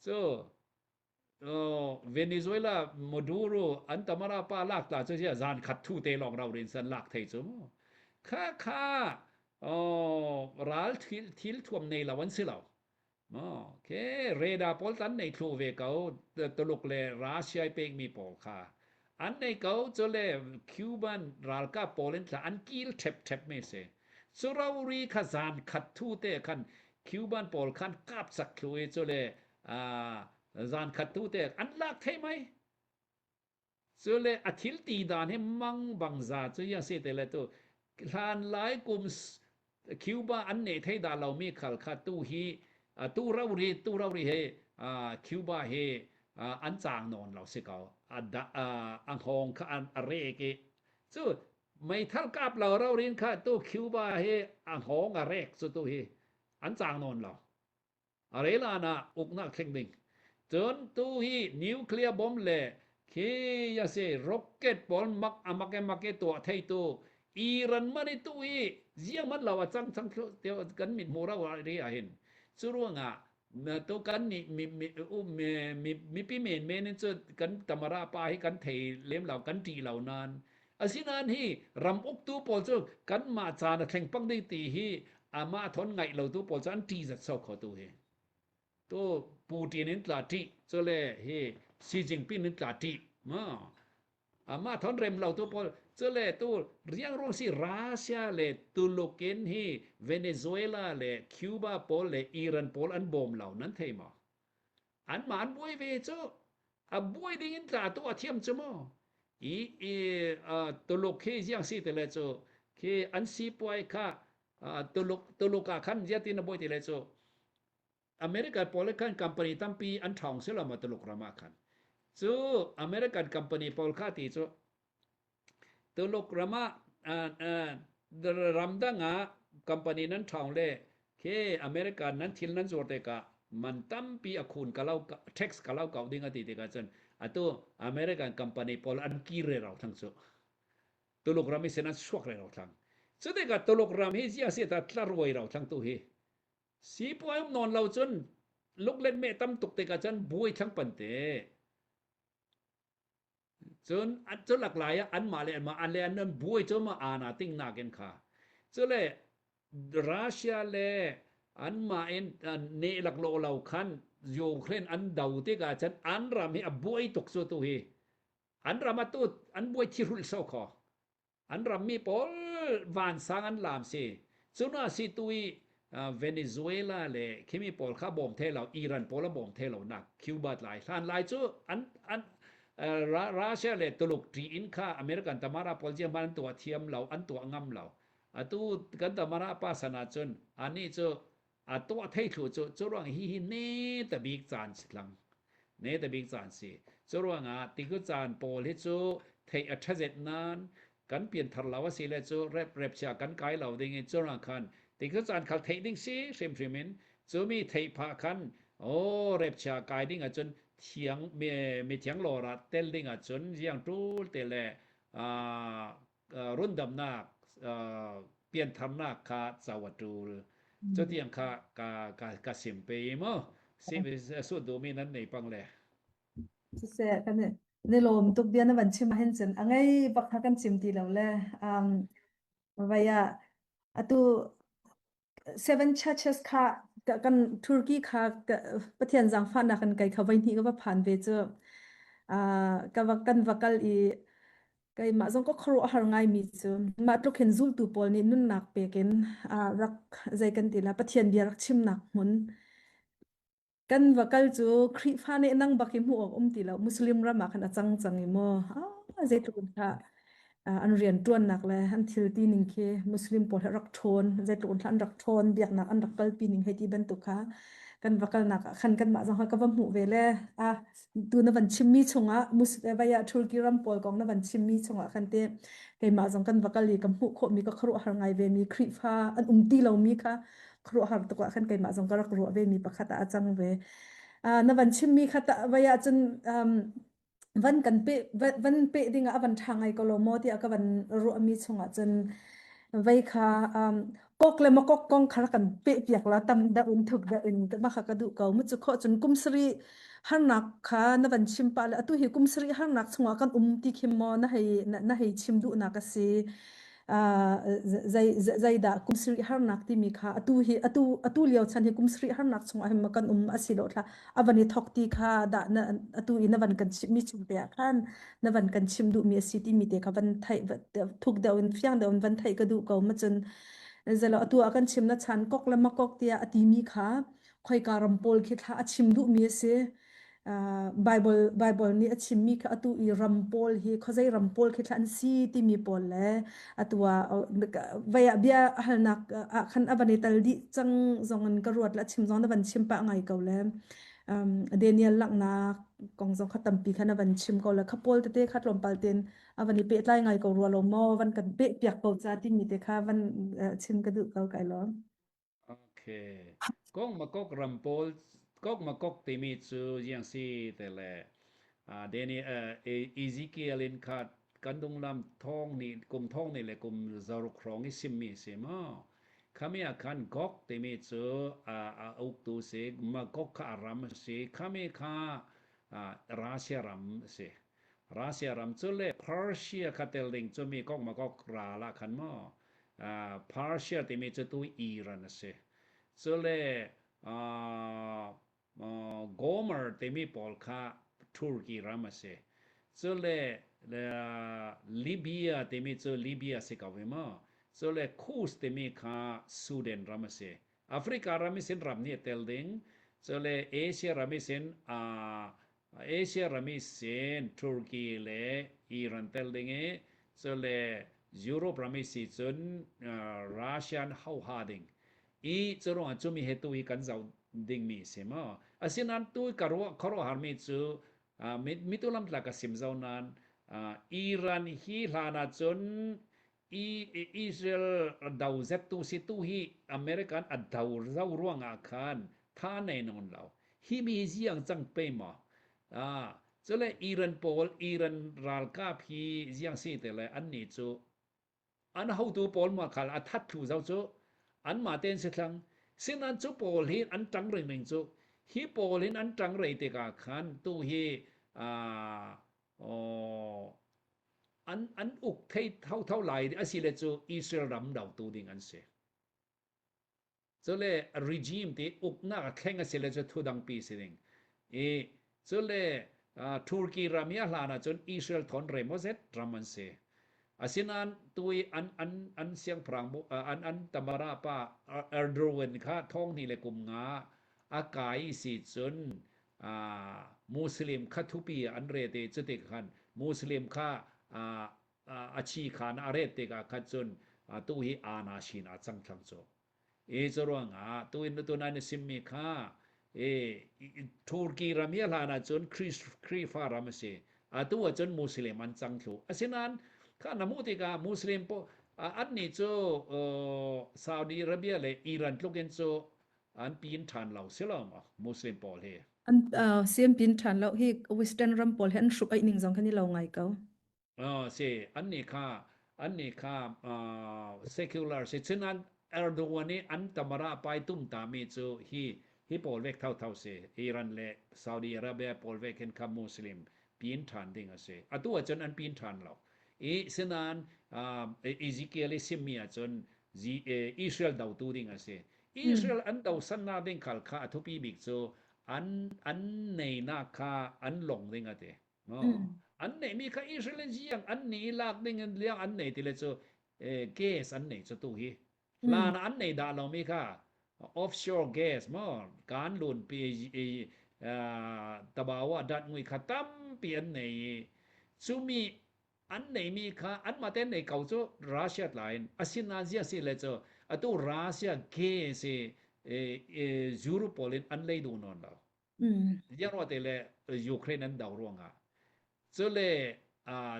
cu Venezuela Maduro an tamara pa lak ta cu zan khat thu te lawng ro rin san lak thei cu mu kha kha ral thil thil thuam nei lo an si lo ke reda pawl tan nei thlu ve ko Tuluk le Russia pek mi pawl kha an nei ko cu le Cuban ralkap pawl in thla an kil thep thep mi si cu rori kha zan khat thu te khan Cuban pawl khan kap chak thlu i cu le zan khat tu te an lak thei mai cu le a thil ti dan hi mang bang za cu ya si te le tu hlan lai kum Cuba an nei thei da lo mi khal kha tu hi tu ro ri tu ro ri he Cuba hi an chang non lo si ko a a hngong kha an a re ke cu meithal kap lo ro rin kha tu Cuba hi a hngong a rek cu tu hi an chang non lo A relan ah uknak thleng ding. Cun tu hi nuclear bomb le khi ya si rocket pawl mak amak e mak e tuah theitu Iran man i tu hi ziang man lo a cang cang kan mit hmu ro ri ah hin cu ruangah tu kan nih mi mi mi mipi men men in cu kan tamara pa hi kan thei lem lo kan ṭih lo nain Asinain hi ram uktu pawl cu kanmah caan a thleng pang ding ti hi amah thon ngaih lotu pawl cu an ṭih zat sau kho tu hi. Tu Putin in tla ṭih cule hi Xi Jinping in tla ṭih ma amah thon rem lotu pawl cule tu riangruang si Russia le Tuluk in hi Venezuela le Cuba pawl le Iran pawl an bawm lo nan thei maw? Anmah an buai ve cu a buai ding in tla tu a thiam cu mu i i Tuluk khi ziang si te le cu khi an sipuai kha Tuluk Tuluk ah khan ziatin a buai ti le cu American pawl khan company tampi an ṭhawng si lo ma Tuluk ram ah khan cu American company pawl kha ti cu Tuluk ram ah ramdang ah company nan ṭhawng le khi America nan thil nan zuar tikah man tampi a khun ka lo tax ka lo kau ding a ti tikah cun atu American company pawl an kir re ro thang cu Tuluk ram hi sin an suak re ro thang cu tikah Tuluk ram hi zia si ta tlaruai ro thang tu hi sipuai um nawn lo cun luklet me tam tuk tikah cun buai thlang pan te Cun cu laklai ah anmah le anmah an le an an buai cu ma ana tingnak in kha. Cule Russia le anmah in ne laklawh lo khan Ukraine an do tikah cun an ram hi a buai tuk cu tu hi. An ram atu an buai thirhulh so kho. An rammi pawl vansang an laam si. Cuna si tu i Venezuela le khimi pawl kha bawm the lo, Iran pawl a bawm the lo nak Cuba tlai hlan lai cu an an Russia le Tuluk ṭi in kha American tamara pawl jiang an tuah thiam lo, an tuah ngam lo. Atu kan tamara pa san ahcun ani cu a tuah thei thlu cu cu ruang hi hi ne ta bik caan si tlang ne ta bik caan si cu ruangah tiku caan pawl hi cu theih a ṭhazet nan kan pianthar lo a si le cu rep rep chia kan kai lo ding in cu ruang khan tiku caan khal theih ding si hrimhrim in cu mi theih phah khan o rep chia kai ding ahcun thiang mi mi thiang lawr ah tel ding ahcun ziang ṭul te le rundamnak piantharnak kha co a ṭul. Cutiang kha ka ka ka sim pe i mu. Si su duhmi nan nei pang le. Siseh kan ni lawm tuk bia na van chim ahhin cun a ngei bak kha kan chim ti lo le um vaya atu Seven Churches kha kan Turkey kha Pathian zaangfahnak in kai kha voi hnih ka va phan ve cu. Uh, ka va kan va kal i. Keimah zong ka khuaruahhar ngaimi cu mah tluk hin zultu pawl nih nunnak pek in rak zei kan ti la Pathian bia rak chimnak hmun kan va kal cu Khrihfa nih nang bak hi hmuh awk um ti lo Muslim ram ah khan a cang cang i maw ah zeitluk in kha an rian ṭuannak le an thil ti ning khi Muslim pawl he rak ṭhawn zeitluk in an rak ṭhawn biaknak an rak kalpi ning hei ti bantuk kha kan va kalnak ah khan kanmah zong kha ka va hmuh ve le a tu na van chimmi chungah vai ah Turkey ram pawl kong na van chimmi chungah khan te keimah zong kan va kal i ka hmuh khawhmi ka khuaruahhar ngai ve mi Khrihfa an um ti lomi kha khuaruahhar tuk ah khan keimah zong ka rak ruah ve mi pakhat ah a cang ve. Na van chimmi kha ta vai ah cun van kan pe van pe ding ah a van ṭha ngai ko lo maw tiah ka van ruahmi chungah cun vei kha kok le makok kong kha kan pe piak la tam deuh in thuk deuh in mah kha ka duh ko mu cu khawh cun kum sarih harnak kha na van chim pah le atu hi kum sarih harnak chungah kan um ti khim maw na hei na hei chim duhnak a si zei zeidah kum sarih harnak timi kha atu hi atu atu lio chan hi kum sarih harnak chungah hin kan um a si lo thla a van i thok ti kha dah na atu i na van kan chimmi chung te ah khan na van kan chim duhmi a si timi te kha van theih thuk deuh in fiang deuh in van theih ka duh ko ma cun zelo atu ah kan chim na chan kok le makok tiah a timi kha khoika ram pawl khi thla a chim duhmi a si Bible Bible nih a chimmi kha atu i ram pawl hi khuazei ram pawl khi thla an si timi pawl le atu ah vei ah bia halnak ah khan a van i tal dih cang zong in ka ruat le a chim zong na van chim pah ngai ko le Daniel langhnak kong zong kha tampi kha na van chim ko le kha pawl tete kha tlawmpal ten a van i pehtlai ngai ko rua lo maw van kan peh piak ko ca timi te kha van chim ka duh ko kai lawm. Okay. Kok Makok ram pawl Kok Makok timi cu ziang si te le Daniel Ezekiel in khat kan dunglam thong nih kum thong nih le kum zaruk hrawng i simmi si maw khami ah khan Gog timi cu a uktu si Magog kha a ram a si khami kha Russia ram a si Russia ram cu le Persia kha tel ding cu mi Gog Magog ral ah khan maw Persia timi cu tu Iran a si. Cule Gomer timi pawl kha Turkey ram a si. Cule Libya timi cu Libya si ko hi maw? Cule Kus timi kha Sudan ram a si. Africa ram i sin ram nih a tel ding. Cule Asia ram i sin Asia ram i sin Turkey le Iran tel ding i cule Europe ram i si cun Russia an hauha ding i cu ruangah cumi he tu hi kan zoh dingmi si maw asinain tu ka ruah khuaruahharmi cu mitu lamtla ka sim zo nain Iran hi hlan ah cun Israel do zettu si tu hi American a do zo ruangah khan tha nei nawn lo hi mi ziang cang pe maw cule Iran pawl Iran ralkap hi ziang si te le an nih cu an hotu pawl ma khal a that thlu zo cu an mah ten si thlang sinan cu pawl hi an tang ring ring cu hi pawl hin an tang rei tikah khan tu hi an an uk thei thotho lai asile cu Israel ram dotu ding an si. Cule regime ti uknak a thleng asile cu thudangpi si ding. I cule Turkey ram i a hlan ahcun Israel thon remawzet ram an si. Asinain tui an an an siangpahrang an an tamara pa Erdogan kha thong hnih le kum nga a kai si cun Muslim kha thupi an ret i cutik khan Muslim kha a chi khan a ret tikah khan cun tu hi ana sin a cang thlang cu. I cu ruangah tu in tu nan i simmi kha i Turkey ram hi a hlan ahcun Khrihfa ram a si. Atu ahcun Muslim an cang thlu. Asinain kha na hmuh tikah Muslim po an nih cu Saudi Arabia le Iran tluk in cu an pin ṭhan lo si lo maw Muslim pawl hi? An siam pin ṭhan lo hi Western ram pawl hi an hruk aih ning zong khan i lo ngai ko. Si an nih kha an nih kha secular si cun an Erdogan i an tamara pai tum ta mi cu hi hi pawl vek thotho si Iran le Saudi Arabia pawl vek hin kha Muslim pin ṭhan ding a si. Atu ahcun an pin ṭhan lo. I sinain Ezekiel i simmi ahcun Israel dotu ding a si. Israel an dosannak ding khal kha a thupi bik cu an an neinak kha an long ding a ti. An neihmi kha Israel in ziang an ni lak ding in liang an nei ti le cu gas an nei cu tu hi. Hlan ah an nei dah lomi kha offshore gas maw kan lun pi tabawa dat ngui kha tampi an nei i cumi an neimi kha anmah te nei ko cu Russia tla in asinain zia si le cu atu Russia gas hi Europe pawl in an lei duh nawn lo. Ziang te le Ukraine an do ruangah cule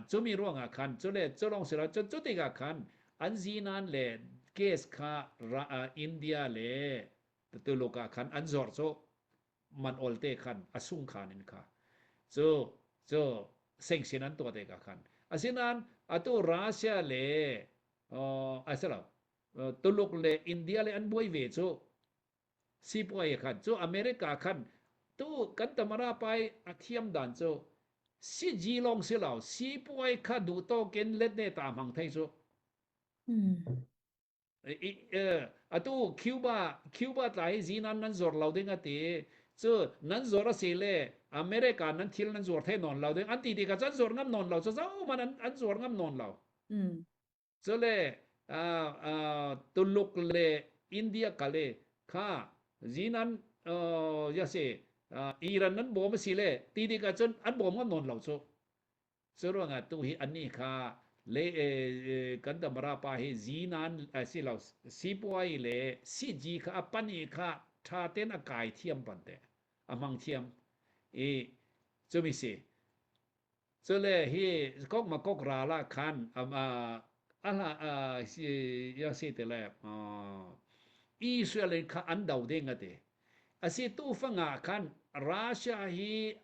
cumi ruangah khan cule culong silo cu cu tikah khan an zinan le gas kha India le Tuluk ah khan an zawr cu man olte khan a sung khan in kha cu cu sengsin an tuah tikah khan asinain atu Russia le asilo Tuluk le India le an buai ve cu Sipuai khan cu America khan tu kan tamara pai a thiam dan cu si lawng si lo sipuai kha duh tawk in let ne ta hmang thei cu. Atu Cuba Cuba tla hi zinan nan zor lo ding ati cu nan zor asi le America nan thil nan zuar thei nawn lo ding an ti tikah cun zuar ngam nawn lo cu zo man an an zuar ngam nawn lo. Cule Tuluk le India kal i kha zinan yasi Iran nan bawm a si le ti dik ahcun an bawm ngam nawn lo cu. Cu ruangah tu hi annih kha le kan damara pa hi zinan si lo sipuai le siji kha a pan i kha ṭha ten a kai thiam pan te a hmang thiam i cumi si Cule hi kok ma kok ral ah khan a hla ya si te le Israel in kha an do ding ati. Asi tu fanga khan Russia hi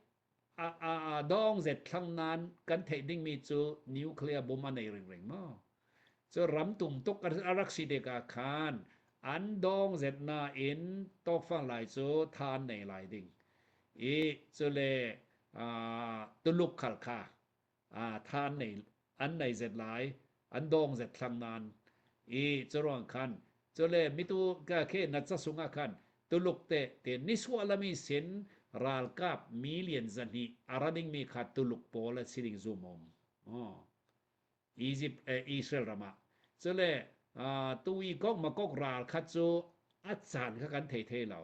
a a dong zet thlang nan kan theih ding mi cu nuclear bomb a nei ring ring maw. Cu ram tum tuk a rak si tikah khan an dong zet nain tawkfang lai cu tha an nei lai ding. I cule Tuluk khal kha tha an nei an nei zet lai an dong zet thlang nan i curuang khan cule mitu ka khe na ca sungah khan Tuluk te te nisuah lami sin ralkap million zahnih a ra dingmi kha Tuluk pawl a si ding zumom. Oh. Egypt eh, Israel ram ah cule tu i kok makok ral kha cu a caan kha kan thei thei lo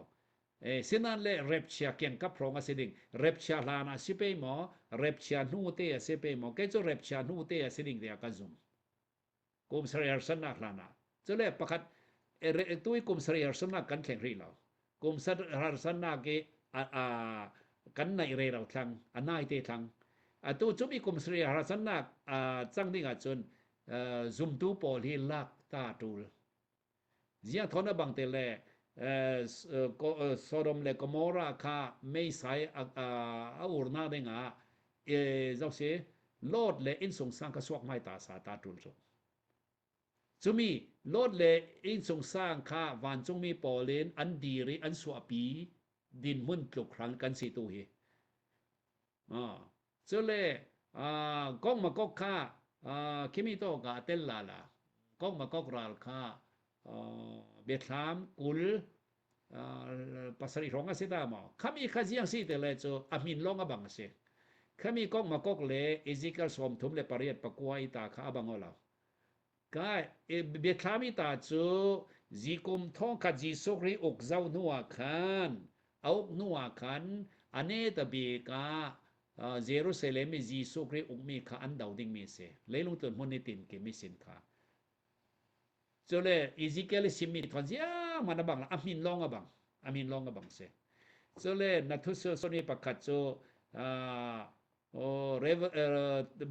eh sinan le repchia keng kap hrawng a si ding repchia hlan ah si pe maw repchia hnu te a si pe maw kei cu repchia hnu te a si ding tiah ka zum kum sarih sannak hlan ah cule pakhat tu i kum sarih sannak kan thleng rih lo kum harsannak i kan naih re lo thlang a nai te thlang atu cumi kum sarih harsannak cang ding ahcun zumtu pawl hi lak ta tul zia thon a bang te le Sodom le Gomorrah kha meisai a urna ding ah zo si Lot le innsung sang kha suak mai ta sa ta tul cu Cumi Lot le innchung sang kha vancungmi pawl in an dir i an suahpi dinhmun tluk hrang kan si tu hi. Cule kong makok kha khimi to ka tel la la kong makok ral kha biathlam 20 pasarih hrawng a si ta maw khami kha ziang si te le cu a hmin lawng a bang a si khami kong makok le Ezekiel 38 pakua i ta kha a bang lo Ka biathlam i ta cu zikum thongkhat Jesuh Khrih uk zau hnu ah khan a uk hnu ah khan a ne ta bik ah Jerusalem i Jesuh Khrih ukmi kha an do dingmi a si. Leilung tlun hmun i tin kimi sin kha. Cule Ezekiel i simmi thon ziangman a bang a hmin lawng a bang. A min lawng a bang si. Cule na thu soni pakhat cu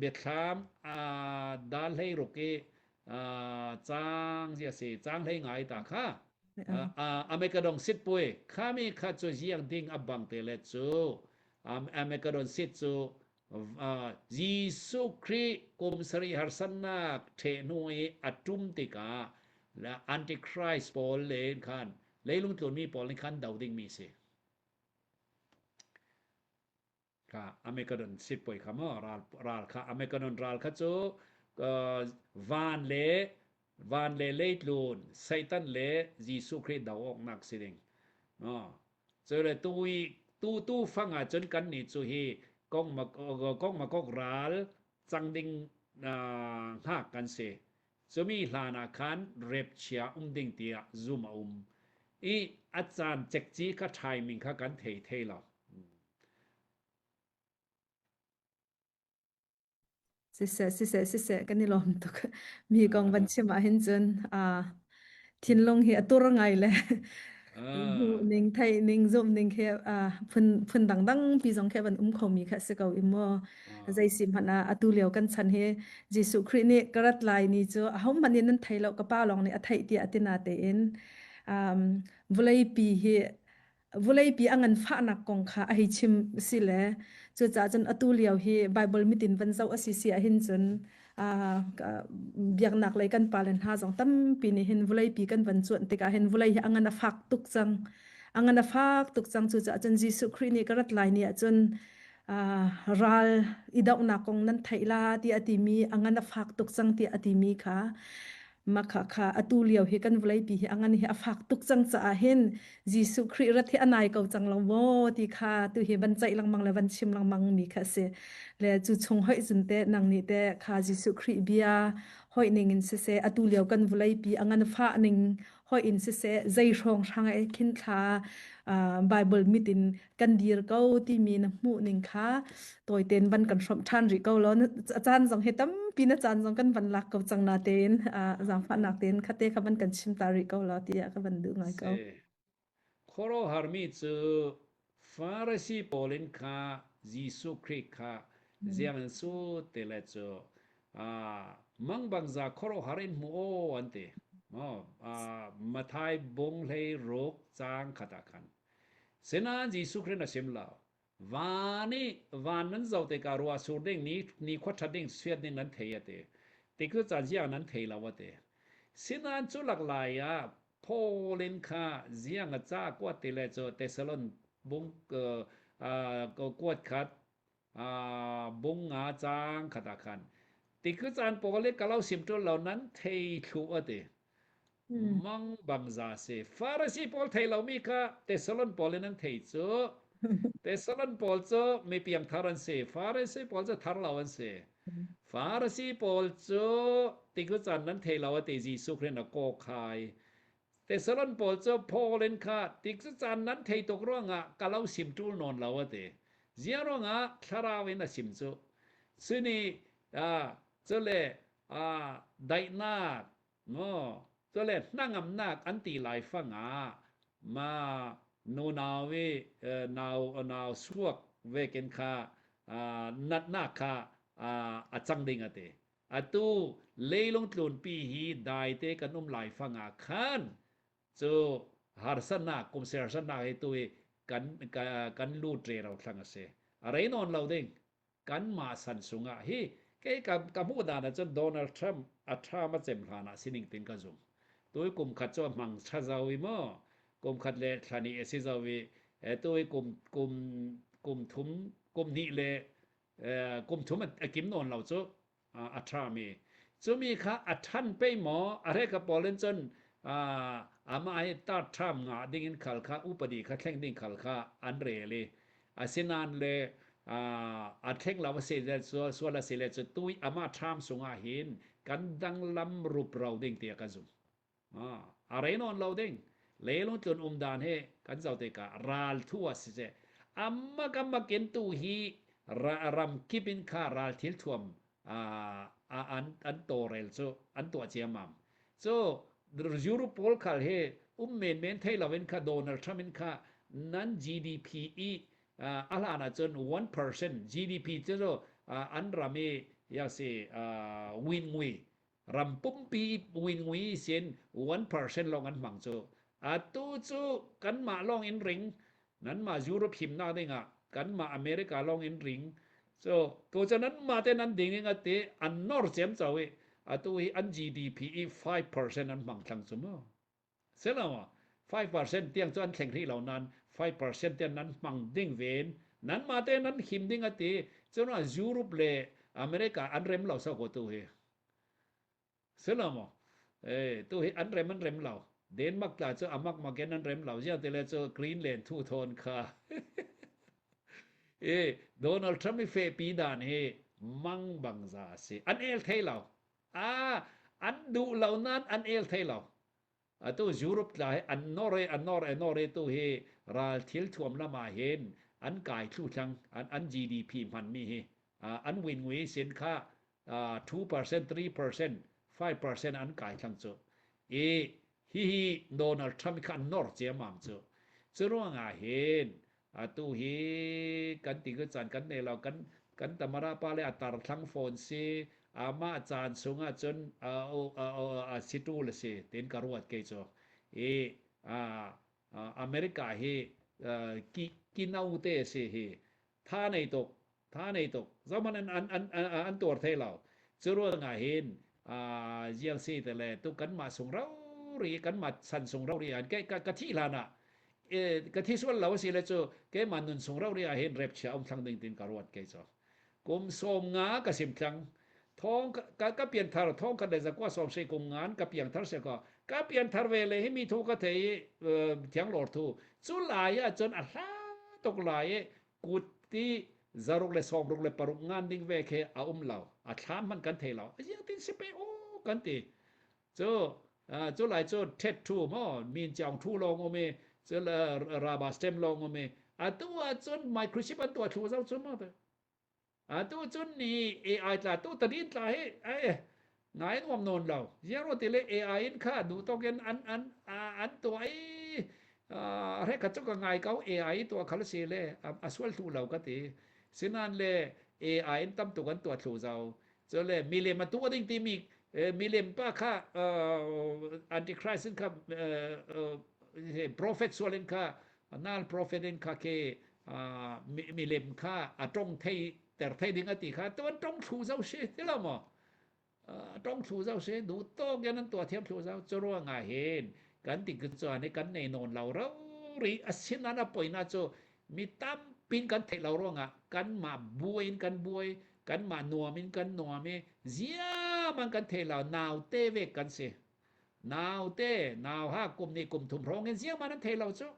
biathlam dal hlei ruk i caang a si caang hlei ngai ta kha Amekadong sit pui khami kha cu ziang ding a bang te le cu Amekadon sit cu Jesuh Khrih kum sarih harsannak ṭheh hnu i a ṭum tikah Antichrist pawl le khan leilung tlunmi pawl nih khan do dingmi si. Kha Armageddon sipoi kha maw ral ral kha Armageddon ral kha cu van le van le leitlun Satan le Jesuh Khrih do awknak si ding. No. Cu le tu i tu tu fang ah cun kan nih cu hi. Gog Magog ral cang ding hngak kan si. Cumi hlan ah khan repchia um ding tiah zum a um. I a caan cekci kha timing kha kan thei thei lo. Siseh, siseh, siseh, kan i lawm tuk. Mi kong van chim ah hin cun aa thinlung hi a tur ngai le hmuh ning, theih ning, zumh ning khi aa phun phun dangdang pi zong khi van um khomi kha si ko i mu. Zei si hmanh ah atu lio kan chan hi Jesuh Khrih nih ka rat lai ni cu ahohmanh nih nan thei lo ka pa lawng nih a theih tiah a ti na tein um, vawleipi hi vawleipi a nganfahnak kong kha a hei chim si le cucaah cun atu lio hi Bible mitin van zoh a si si ahhin cun biaknak lei kan pale hna zong tampi nih hin vawleipi kan van cuanh tikah hin vawlei hi a ngan a fak tuk cang a ngan a fak tuk cang cucaah cun Jesuh Khrih nih ka rat lai ni ahcun ral i dohnak kong nan theih la tiah a timi a ngan a fak tuk cang tiah a timi kha Mah kha atu lio hi kan vawleipi hi a ngan hi a fak tuk cang caah hin Jesuh Khrih rat hi a nai ko cang lo maw ti kha tu hi van ceih lengmang le van chim lengmang mi kha a si. Le cu chung hoih cun teh nang nih teh kha Jesuh Khrih bia hoih ning in siseh atu lio kan vawleipi a ngan fah ning hoih in siseh zei hrawng hrang e khin thla Bible mit in kan dir ko timi na hmuh ning kha tawitein van kan hrawmh ṭhan rih ko law a caan zong hi tampi na caan zong kan van lak ko cang na tein zaangfahnak tein khate kha van kan chim ta rih ko law tiah ka van duh ngai ko. Khuaruahharmi cu Farasi pawl in kha Jesuh Khrih kha ziang in su te le cu mangbangza khuaruahhar in hmu aw an ti. Mathai bung hlei ruk caang khat ah khan Sinain Jesuh Khrih na sim lo. Van i van nan zoh tikah ruah sur ding ni nikhua ṭhat ding suat ding nan thei a ti. Tikcu caan ziang nan thei lo a ti. Sinain cu lak lai ah Paul in kha ziang a ca kuat ti le cu Thessalon bung kuat khat bung nga caang khat ah khan tikcu caan Paul i ka lo sim ṭul lo nan thei thlu a ti. Mang bang za si. Farasi pawl thei lomi kha Thessalon pawl in an thei cu. Thessalon pawl cu mi piangthar an si. Farasi pawl cu thar lo an si. Farasi pawl cu tiku caan nan thei lo a ti Jesuh Khrih na kaw khai. Thessalon pawl cu Paul in kha tikcu caan nan thei tuk ruangah ka lo sim ṭul nawn lo a ti. Zia ruangah thlarau in a sim cu. Suni cule daihnak Maw cule hnangamnak an ti laifang ah ma nunau i nau nau suak vekin kha natnak kha a cang ding a ti. Atu leilung tlunpi hi daite kan um laifang ah khan cu harsatnak kum sersannak hi tu i kan kan lut rero thlang a si. A rei nawn lo ding. Kanmah san sungah hi kei ka, ka hmuh dan ahcun Donald Trump a term a cem hlan ah sining tin ka zum. Tui kum khat cu a hmang tha zau i maw kum khat le thla hnih a si zau i tui kum kum kum thum kum hnih le kum thum a kim nawn lo cu a ṭhami. Cumi kha a ṭhan pei maw? A hreka pawl in cun amah hi tar ṭham ngah ding in khal kha upadi kha thleng ding khal kha an rel i asinain le a thleng lo a si le sual a si le cu tui amah ṭham sungah hin kan danglam rupro ding tiah ka zumh. A rei nawn lo ding. Leilung tlun um dan hi kan zoh tikah ral thu ah siseh amak amak in tu hi ram kip in kha ral thil thuam an an tawrel cu an tuah ciammam. Cu Europe pawl khal hi um menmen thei lo in kha Donald Trump in kha nan GDP i a hlan ahcun 1% GDP cu an ram i ya si win ngui ram pumpi ngui sin 1% lawng an hmang cu atu cu kanmah lawng in ring nanmah Europe himnak dingah kanmah America lawng in ring so ko cu nanmah te nan ding ing ati an nor cem cho i atu hi an GDP i 5% an hmang thlang cu mu selawa 5% tiang cu an thleng rih lo nan 5% tiang nan hmang ding ven nanmah te nan him ding ati cun Europe le America an rem lo so ko tu hi Silo Eh, tu hi an rem an rem lo. Denmark tla cu amak mak in an rem lo. Ziang tile cu Greenland thu thawn kha. E Donald Trump i fehpi dan hi mang bang za a si. An el thei lo. Ah, an duh lo nain an el thei lo. Atu Europe tla hi an nor i an nor i nor i tu hi ral thil thuam lam ah hin an kai thlu thlang an, an GDP hmanmi hi an win ngui sin kha 2%, 3%, 5% an kai thlang cu. I hihi Donald Trump kha an nor ciammam cu. Cu ruangah hin atu hi kan ti ku caan kan nei lo kan kan tamara pa le a tar thlang fawn si amah caan chungah cun a si tul a si tin ka ruat kei cu i America hi ki ki no te si hi tha nei tuk Tha nei tuk. Zohmanh an, an, an, an, an tuar thei lo. Cu ruangah hin uh, si te le tu kanmah sung rori kanmah san sung rori an ke ka, ka thi hlan ah e, ka thi sual lo si le cu keimah nun sung rori ah hin rep chia um thlang ding tin ka ruat ke cu kum som nga ka sim thlang thong ka ka pian thar thong khat le zakwa som se kum ngan ka piang thar se ko ka pian thar ve le hi mi thu ka thei thiang lor thu cu lai ah cun a hla tok lai i kut ti zaruk le sawmruk le paruk ngan ding ve khi a um lo a thlam hmanh kan thei lo ziang tin si pe u kan ti cu cu lai cu thet thu mo min chaung thu lawng um i cu raba stem lawng um i atu ah cun microchip an tuah thlu zau cu mo Atu cun ni AI tla tu tadin tla hi ai ngai nuam nawn lo. Ziang ti le AI in kha duh tawk in an an an tuah i re kha cu ka ngai ko AI tuah khal si le a sual thlu lo ka ti. Sinan le AI in tam tuk an tuah thlu zau. Cu le milem a tuah ding timi milem pa kha antichrist in kha prophet sual in kha nal prophet in kha ke milem kha a tong thei ter thei ding a ti kha tuan tong thlu zo si ti lo maw tong thlu zo si du tawk in an tuah thiam thlu zo cu ruangah hin kan ti chuan hi kan nei nawn lo ro ri asinan a poina cu mi tampin kan theih lo ruangah kan mah buai in kan buai kan mah nuam in kan nuam i ziaman kan thei lo nau te ve kan si nau te nau ha kum ni kum thum hrawng in ziaman an thei lo cu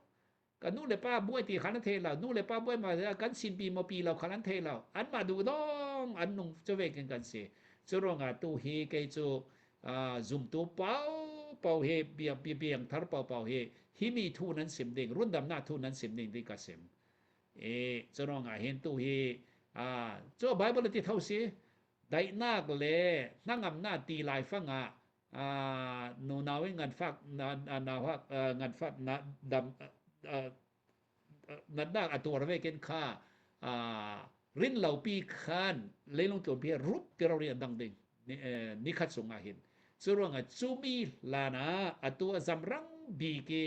Ka nu le pa buai ti khan an thei lo. Nu le pa buai ma kan sin pi maw pi lo khan an thei lo. An mah duh dong an nung cu ve kin kan si. Cu ruangah tu hi kei cu zumtu pau pau hi bia biang thar pau pau hi hi mi thu nan sim ding rundamnak thu nan sim ding ti ka sim. E cu ruangah hin tu hi cu Bible ti tho si daihnak le hnangamnak ti lai fang ah nunau in nganfak nauhak nganfak na dam natnak a tuar ve ken kha rin lo pi khan leilung tlawm pi rup ti ro ri an dang ding ni khat sung ah hin cu ruangah cumi hlan ah atu a zam rang bik i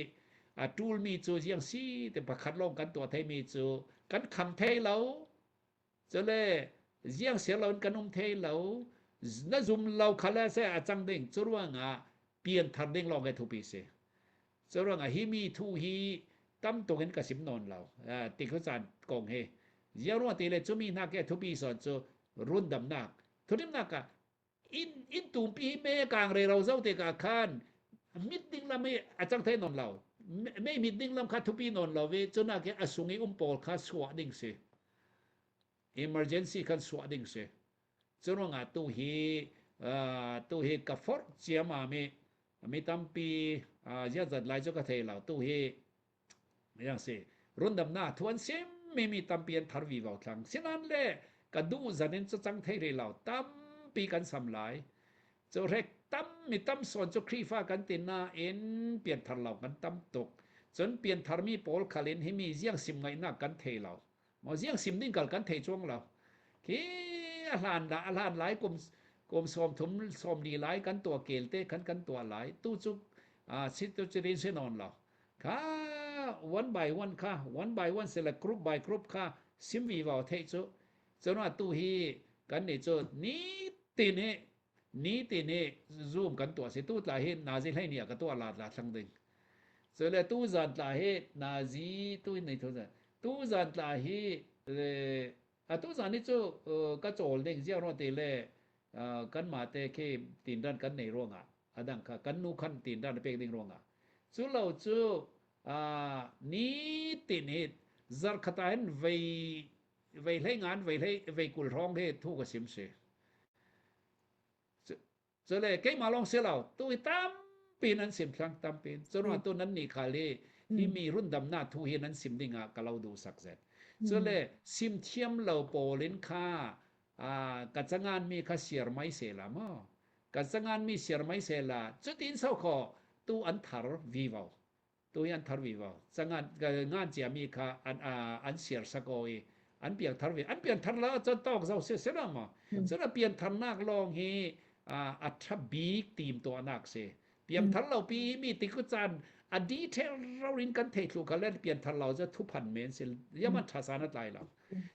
a tul mi cu ziang si te pakhat lawng kan tuah thei mi cu kan kham thei lo Cule ziang siar loin kan um thei lo. Na zum lo kha le seh a cang ding. Cu ruangah pianthar ding lawng he thupi si. Cu ruangah hi mi thu hi tam tuk in ka sim nawn lo. Ti khu caan kong hi. Ziang ruang ti le cumi hna ke thupi sawn cu rundamnak. Thurimnak ah inn inn tumpi hi me kang re ro zo te ka khan mit ding lam hi a cang thei nawn lo. Mei mit ding lam kha thupi nawn lo i cunak hi a sung i um pawl kha suah ding si. Emergency kan suah ding si. Cu ruangah tu hi tu hi ka forh ciamam i mi tampi ziazat lai cu ka thei lo. Tu hi yang si rundamnak thu an sim mi mi tampi an thar vivo thlang. Sinan le ka duh zan in cu cang thei rih lo. Tampi kan sam lai. Cu hrek tam mi tam sawn cu Khrihfa kan ti nain pianthar lo kan tam tuk. Cun piantharmi pawl khal in himi ziang sim ngaihnak kan thei lo. Maw ziang sim ding kal kan thei chuang lo. Khi a hlan la a hlan lai kum kum 30 40 lai kan tuah kel te khan kan tuah lai. Tu cu si tu chirin si nawn lo. Kha one by one kha one by one se le group by group kha sim vi vào thei cu. Cun tu hi kan nih cu ni tin hi ni tin hi zoom kan tuah si tu tla hi nazi hlei ni ah ka tuah lat la thlang ding. Cu le tu zan tla hi nazi tu in nei thu tu zan tla hi le atu zan ni cu ka cawl ding ziang ruang ti le kan mah te khi tinran kan nei ruangah adang kha kan nu khan tinran pek ding ruangah cu lo cu ni tin hi zarkhat ah hin vei. vei hlei ngan vei hlei vei kul hrawng hi thu ka sim si. Cule keimah lawng si lo, tu hi tampi nan sim thlang tampi. Cun tu nan nih khal hi hi mi rundamnak thu hi nan sim ding ah ka lo duh sak zet. Cule sim thiam lo pawl in kha ka cangan mi kha siar mai se la maw? Ka cangan mi siar mai se la cutin so kho tu an thar vivo. Tu hi an thar vivo. Cangan ngan cia mi kha an an siar sako i an piang thar ve. An pian thar la cun tawk zo se se la maw? Cun a pian tharnak lawng hi a tha bik tim tuahnak si. Piang thar lo pi mi ti ku caan a detail ro in kan thei thlu kha le pian thar lo cu thuphan men si yaman tha san a tlai lo.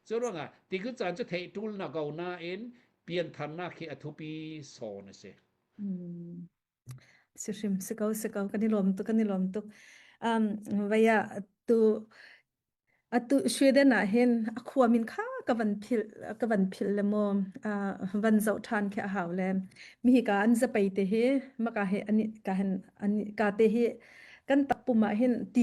Cu ruangah ti ku caan cu thei tul na ko nain pian tharnak hi a thupi sawn a si. Si hrim si ko si ko kan i lawm tuk kan i lawm tuk. Um vaya tu Atu Sweden ah hin a khua min kha ka van philh ka van philh le maw uh, van zoh ṭhan khi a hau le mi hi ka an zapei te hi maka hi ani ka hin ani ka te hi kan takpum ah hin ti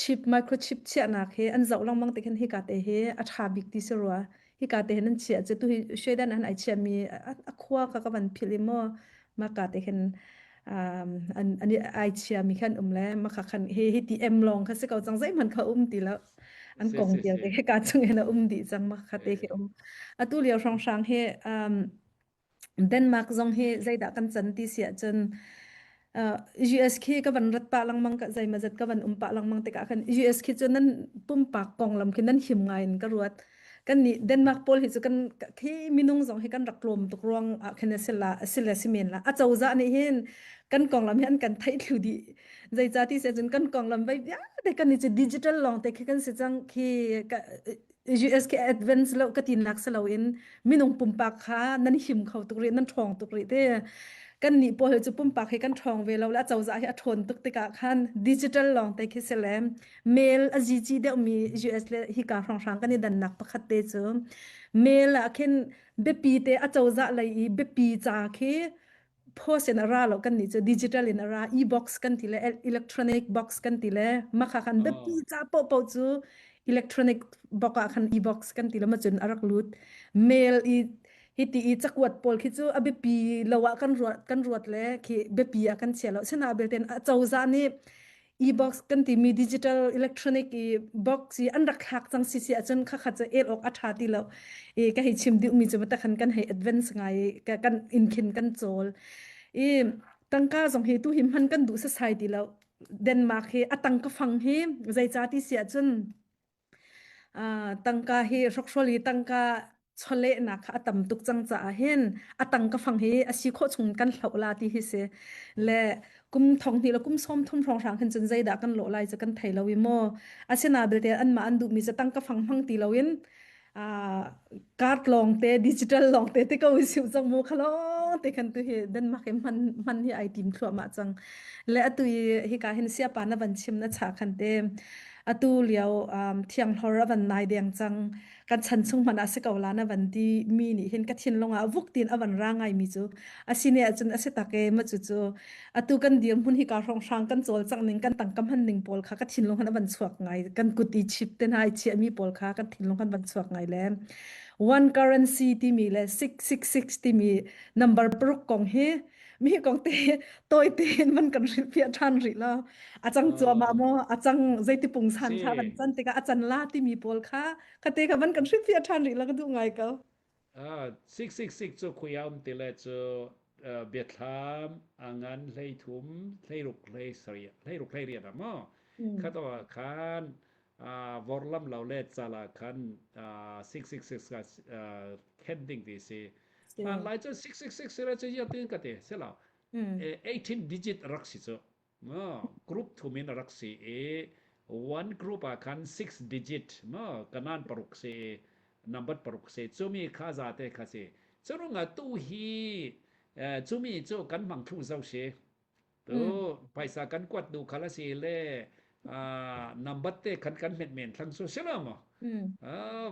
chip microchip chiahnak hi an zoh lengmang te khin hi ka te hi a ṭha bik ti si rua hi ka te hin an chiah cu tu hi Sweden an ai chiahmi a khua kha ka van philh i maw maka te khin um, an an ai chia mi khan um le maka khan hi hi ti em long kha si ko cang zeihmanh kha um ti lo an Si kong si vialte si. he ka chung in a um dih cang maka te khi Eh. um atu lio hrang hrang hi um, Denmark zong hi zeidah kan can ti si ahcun uh, US khi ka van rat pah lengmang ka zeimazat ka van um pah lengmang tikah khan US khi cu nan pumpak konglam khi nan him ngai in ka ruat kan nih Denmark pawl hi cu kan khi minung zong hi kan rak tlawm tuk ruang ah khin a si la a si le si men la a cozah nih hin kan konglam hi an kan theih thlu dih zeicah ti si ahcun kan konglam vai vialte kan i cu digital lawng te khi kan si cang khi US khi advance lo ka tinak si loin minung pumpak kha nan him kho tuk rih nan ṭhawng tuk rih te kan nih pawl cu pumpak hi kan ṭhawng ve lo le a cozah hi a ṭhawn tuk tikah khan digital lawng te khi si le mail a zici deuhmi US le hika hrawnghrang kan i dannak pakhat te cu mail ah khin biapi te a cozah lei i biapi ca khi post in a ra lo kan nih cu digital in a ra e-box kan ti le electronic box kan ti le makha khan biapi Oh. ca popo cu electronic box ah khan e-box kan ti le ma cun a rak lut mail i hi ti i cakuat pawl khi cu a biapi lo ah kan ruat kan ruat le khi biapi ah kan chia lo sina belten a cozah nih e-box kan timi digital electronic i box i an rak thlak cang si si ahcun khakhat cu el awk a ṭha ti lo i ka hei chim duhmi cu matakhan kan hei advance ngai i kan in khin kan cawl i tangka zong hi tu hi hman kan duh sasai ti lo Denmark hi a tangka fang hi zeica ti si ahcun Tangka hi hrokhrawl i tangka chawlehnak kha a tam tuk cang caah hin a tangka fang hi a si khawh chung kan hloh la ti hi si. Le kum thong hnih le kum sawm thum hrawnghrang hin cun zeidah kan lawh lai cu kan thei lo i maw. Asina belte anmah an duhmi cu tangka fang hmang ti loin card lawng te digital lawng te te ko siu cang mu khalong te khan tu hi Denmark i hman hman hi ai tim thluahmah cang. Le atu i hika hin siapa na van chim na cha khan te atu lio um, thianghlor a van nai deng cang kan chan chung hmanh ah si ko la na van ti mi nih hin ka thinlung ah vuk tin a van ra ngai mi cu asine ahcun a si tak e ma cu cu atu kan dir hmun hi ka hrong hrang kan cawl cang ning kan tangka hman ning pawl kha ka thinlung han a van chuak ngai kan kut i chip te hna i chiah mi pawl kha kan thinlung han van chuak ngai le one currency timi le 666 timi number paruk kong hi mi kong te tawi tein van kan hrilhfiah ṭhan rih lo a cang cuahmah Oh. maw a cang zeiti pungsan Si. kha van can tikah a can la timi pawl kha khate kha van kan hrilhfiah ṭhan rih lo ka duh ngai ko Ah, 666 cu khui a um ti le cu uh, biathlam a ngan hlei thum hlei ruk hlei sarih hlei ruk hlei riat ah maw Mm. kha to ah khan uh, vorlam lo le cala khan uh, 666 ka uh, khen ding ti si Si. hlan lai cu 666 si le cu ya tin ka ti si lo Mm. 18 digit rak si cu group thum in a rak si i one group ah khan six digit ma kanan paruk si i number paruk si cumi kha zate kha si curungah tu hi cumi cu kan hmang thlu zo si tu phaisa kan kuat du khal a si le number te khan kan hmet men thlang su si lo mo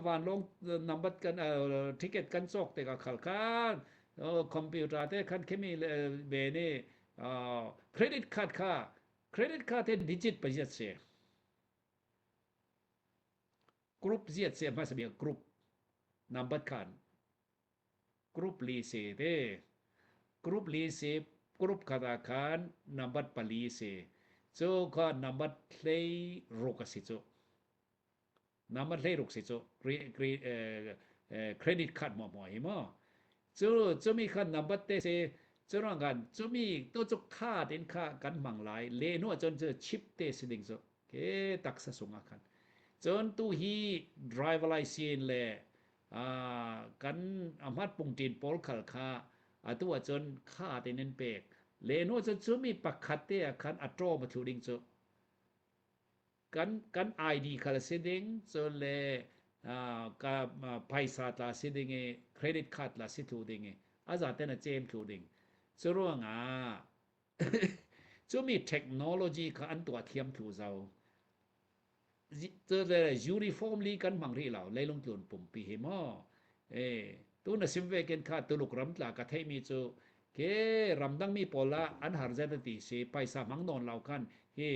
vanlawng number kan ticket kan cawk te ka khal khan computer te khan khimi be ni Credit card kha credit card he digit pariat si. Group ziat se hmasa bik group number khan group li se te group li se group khat ah khan number pali se cu kha number hlei ruk a si cu number hlei ruk si cu credit card mo mo hi mo cu cumi kha number te se cu ruang khan cumi to cu card in kha kan hmang lai le hnu ahcun cu chip te si ding cu ke taksa sung ah khan cun tu hi driver license le kan ahmat pungṭin pawl khal kha atu ahcun kha tein an pek le hnu cun cumi pakhat te ah khan a ṭawm a thlu ding cu kan kan ID khal a si ding cun le ka phaisa tla si ding i credit card tla si thlu ding i a zaten a cem thlu ding cu ruangah cumi technology kha an tuah thiam thlu zau Uniformly kan hmang rih lo leilung tlun pumpi hi maw e tu na sim ve ken kha Tuluk ram tla ka theimi cu ke ramdang mi pawl ah an har zet ti si paisa hmang nawn lo khan hi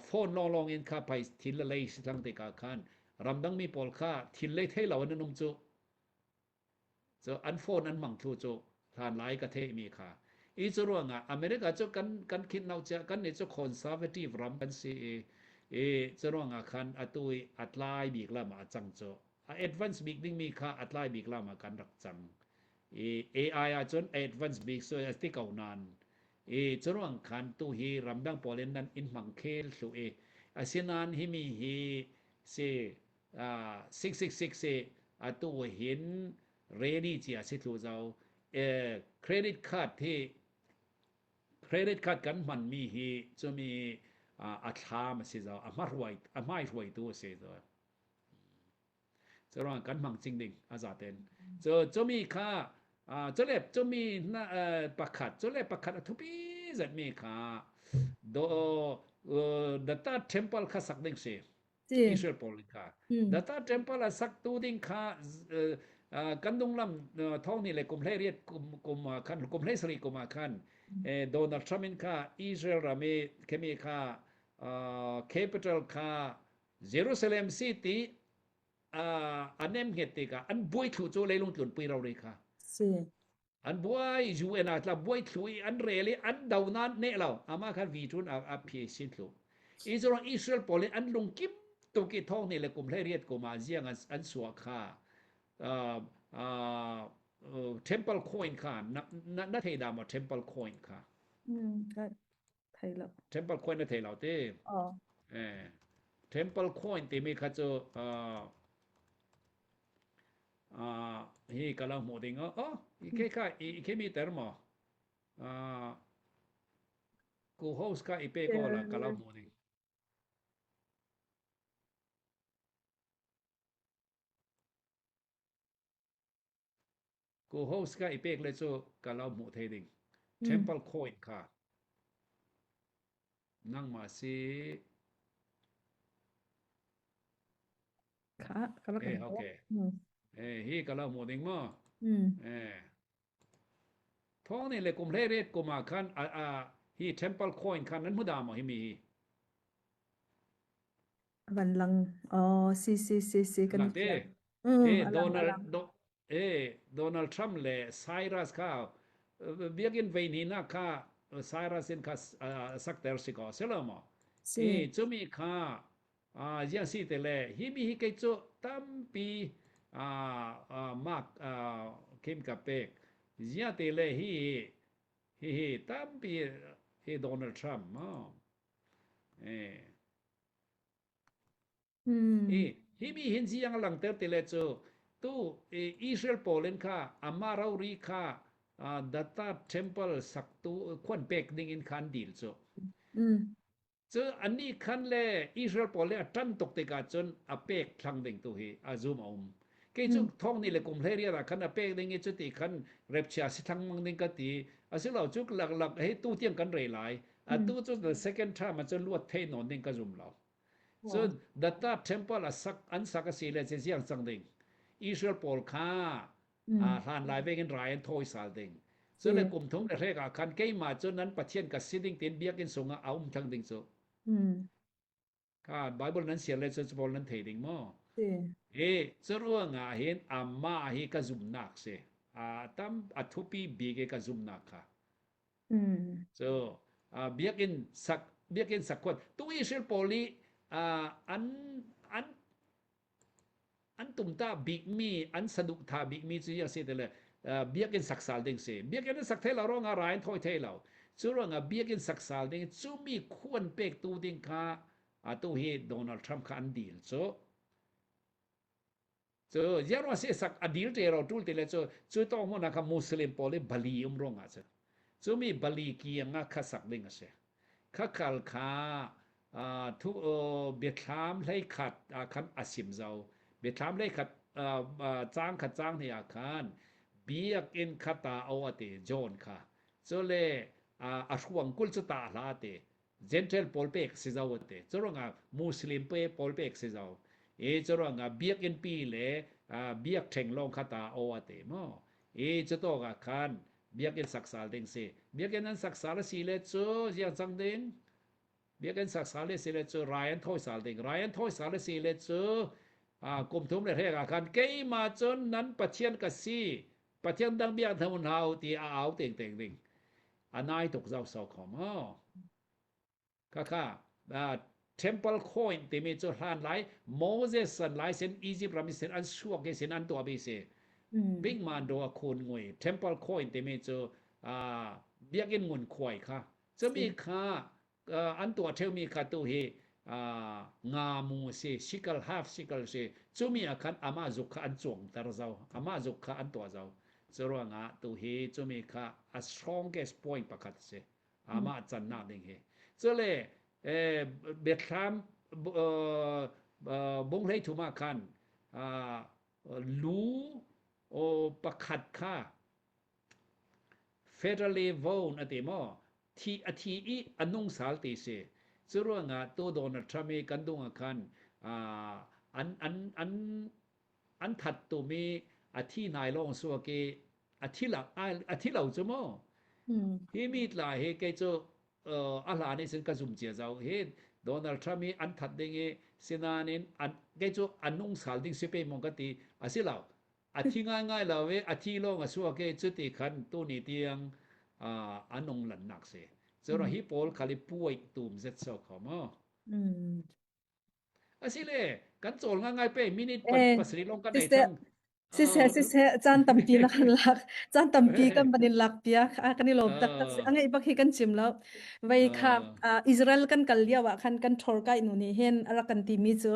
phone long long in kha pai thil le lei si thlang tikah khan ramdang mi pawl kha thil lei thei lo an um cu Cu an phone an hmang thlu cu hlan lai ka theihmi kha. I cu ruangah America cu kan kan khinh lo cia kan nih cu conservative ram kan si i i cu ruangah khan atu i a tlai bik lam ah a cang cu. A advance bik dingmi kha a tlai bik lam ah kan rak cang. I AI ahcun a advance bik cu a ti ko nain i cu ruang khan tu hi ramdang pawl in nan in hmang khel thlu i asinain himi hi si 666 i atu hin ready cia si thlu zo credit card hi credit card kan hmanmi hi cumi a thlam a si zo a hmahruai a hmai hruaitu a si zo curuang kan hmang cing ding a zaten cu cumi kha cule cumi na pakhat cule pakhat a thupi zatmi kha do the third temple kha sak ding si Israel pawl nih kha Data temple a saktu ding kha kan dunglam thong ni le kum hlei riat kum kum khan kum hlei sari kum ah khan Donald Trump in kha Israel ram i khemi kha capital kha Jerusalem city a nem nget tikah an buai thlu cu leilung tlun pui ro ri kha si An buai UN ah tla buai thlu i an rel i an do nain neh lo. Amah khan vi cun a, a phi sin thlu. Israel Israel pawl in an lungkim tuk i thong ni le kum hlei riat kum ah ziang an, an suah kha uh, uh, temple coin kha na, na, na thei dah maw temple coin kha? Mm, thei lo. Temple coin na thei lo te? Oh. Eh, temple coin timi kha cu uh, Hi ka lo hmuh ding oh i ke kha i ke mi ter maw ku host kha i pe ko la ka lo hmuh ding ku host kha i pek le cu ka lo hmuh thei ding temple coin kha nangmah si Kha ka rak Eh, okay. Eh, hi ka lo hmuh ding maw? Eh. Thong ni le kum hlei ret kum ah khan a, a, hi temple coin khan nan hmu da maw hi mi hi? Van lang. Oh, si si si si kan Lang te. Mm, He alang Donald alang. Do, eh Donald Trump le Cyrus kha biakinn vei ni na kha Cyrus in kha sakter si ko selo maw? Si. Eh, cumi kha Ziang si te le hi mi hi kei cu tampi mark kim ka pek. Ziang te le hi hi hi tampi hi Donald Trump ma. Eh. Hmm. Hi hi mi hin ziang langter te le cu tu Israel pawl in kha ama rori kha data temple saktu khuan pek ding in khan deal cu. Mm. Cu annih khan le Israel pawl le a ṭan tuk tikah cun a pek thlang ding tu hi a zum a um. Kei cu thong ni le kum hlei riat ah khan a pek ding i cuti khan repchia si thlang mang ding ka ti. Asilo cu lak hei tu tiang kan rei lai. Atu cu the second term ah cun luat thei nawn ding ka zum lo. Cun the third temple a sak an sak a si le ci ziang cang ding. Israel pawl kha hlan lai vek in rai an thawi sal ding. Cun le kum thum le hrek ah khan keimah cu nan Pathian ka si ding tiin biakinn sung ah a um thang ding cu. Kha Bible nan siar le cu pawl nan thei ding maw? Si. Hi curuangah hin amah hi ka zumnak si. A tam a thupi bik i ka zumnak kha. Mm. So biakinn sak biakinn sak khuat tu Israel pawl i an an an tumtah bikmi an saduhthah bikmi cu a si ti le biakinn sak sal ding si. Biakinn an sak thai lo ruangah rai an thawi thai lo. Cu ruangah biakinn sak sal ding cu mi khuan pektu ding kha atu hi Donald Trump kha an deal cu. Cu ziarwa si sak a deal te ro tul ti le cu cu to hmun ah kha Muslim pawl i bali um ruangah cu. Cu mi bali kiang ah kha sak ding a si. Khakhal kha thu biathlam hleikhat ah khan a sim zau. Biathlam hleikhat caang khat caang hnih ah khan biakinn kha ta o a ti John kha. Cule a hruang kul cu ta hlah a ti. Gentile pawl pek si zau a ti. Curuangah Muslim pe pawl pek si zau. I curuangah biakinn pi le biakṭheng lawng kha ta o a ti maw. I cutawk ah khan biakinn saksal ding si. Biakinn an saksal a si le cu ziang cang ding? Biakinn saksal a si le cu rai an thawi sal ding. Rai an thawi sal a si le cu kum thum le hrek ah khan keimah cun nan Pathian ka si. Pathian dang biak hna hna u ti a au teng teng ding. A nai tuk zau sau kho maw? Khakha temple coin timi cu hlan lai Moses san lai sin Egypt ram sin an suak i sin an tuah mi si. Big man do a khun ngui temple coin timi cu biakinn ngun khuai kha. Cumi kha an tuah theumi kha tu hi nga mu si sickle half sickle si cumi ah khan amah zuk kha an cuangter zau amah zuk kha an tuah zau cu ruangah tu hi cumi kha a strongest point pakhat si amah cannak ding hi cule biathlam bunghlei thum ah khan lu pakhat kha federally vote a ti maw thi a thi i a nung sal ti si cu ruangah tu Donald Trump i kan dung ah khan an an an an that tumi a thi nai lawng suak i a thi la a thi lo cu mu hi mi tla hi kei cu a hlan i sin ka zum cia zau hi Donald Trump hi an that ding i sinain an kei cu an nung sal ding si pe mong ka ti a si lo a thi ngai ngai lo i a thi lawng a suak i cuti khan tu ni tiang a nung lan nak si cu hi pawl khali puai tum zet so kho mo Asile kan cawl ngai pe minute Eh, pasarih lawng kan ei siseh cang. siseh siseh caan tampi na kan lak caan tampi kan van in lak piak a kan i lawm taktak si a ngeih bak hi kan chim lo vei kha Israel kan kal lio ah khan kan thor kai nu nih hin a rak kan ti mi cu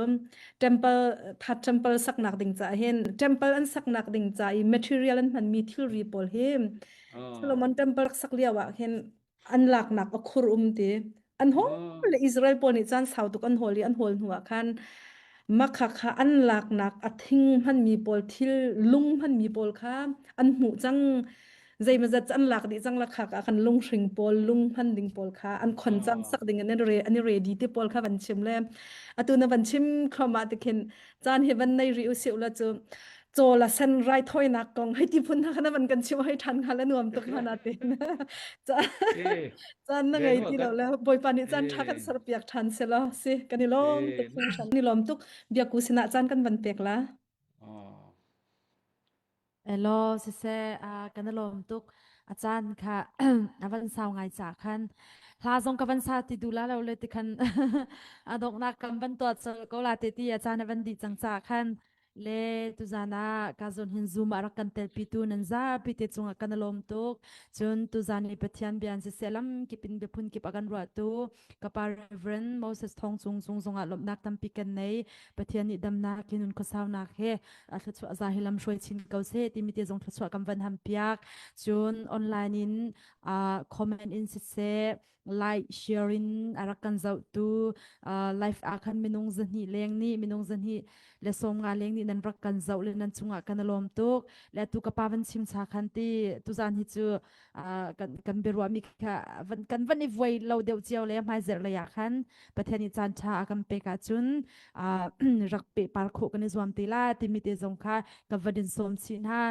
temple that temple saknak ding ca hin temple an saknak ding ca i material an hman mi thilri pawl hi Solomon temple rak sak lio ah hin an laknak a khur um ti an hawl le Israel pawl nih caan sau tuk an hawl i an hawl hnu ah khan makha kha an laknak a thing hmanmi pawl thil lung hmanmi pawl kha an hmuh cang zeimazat an lak dih cang la khak ah khan lunghring pawl lung hman ding pawl kha an khon cang sak ding an re an i ready ti pawl kha van chim le atu na van chim thloma ti khin caan hi van nei ri usih la cu caw la sen raithawinak kong hei ti phun hna kha na van kan chim hei ṭhan hnga le nuam tuk hnga na tin caan na ngei ti lo le bawipa nih caan ṭha kan serpiak ṭhan se law si kan i lawm tuk hringhran i lawm tuk biaku sinah caan kan van pek la Elaw siseh kan i lawm tuk. A caan kha a van sau ngai ca khan hla zong ka van sa ti duh la lo le ti khan a donghnak kan van tuah col ko la te ti a caan a van dih cang ca khan le tuzan ah ka zawn hin zoom ah rak kan telpi tu nan zapi te cungah kan i lawm tuk cun tuzan i Pathian bia siseh lam kip in biaphun kip a kan ruah tu ka pa Reverend Moses Thong Cung cung zongah lawmhnak tampi kan nei Pathian nih damnak in nun khuasaunak he a thluachuah za hi lam hruai chin ko seh timi te zong thluachuah kan van ham piak cun online in uh, comment in siseh like share in a rak kan zohtu uh, live ah khan minung zahnih leng nih minung zahnih le sawm nga leng nih nan rak kan zoh le nan chungah kan lawm tuk le tu ka pa van chim cha khan ti tuzan hi cu kan kan biaruahmi kha van kan van i vuai lo deuh cio le hmaizerh lei ah khan Pathian nih caan ṭha a kan pek ahcun rak pehpar khawh kan i zuam te la timi te zong kha ka van in sawm chih hna.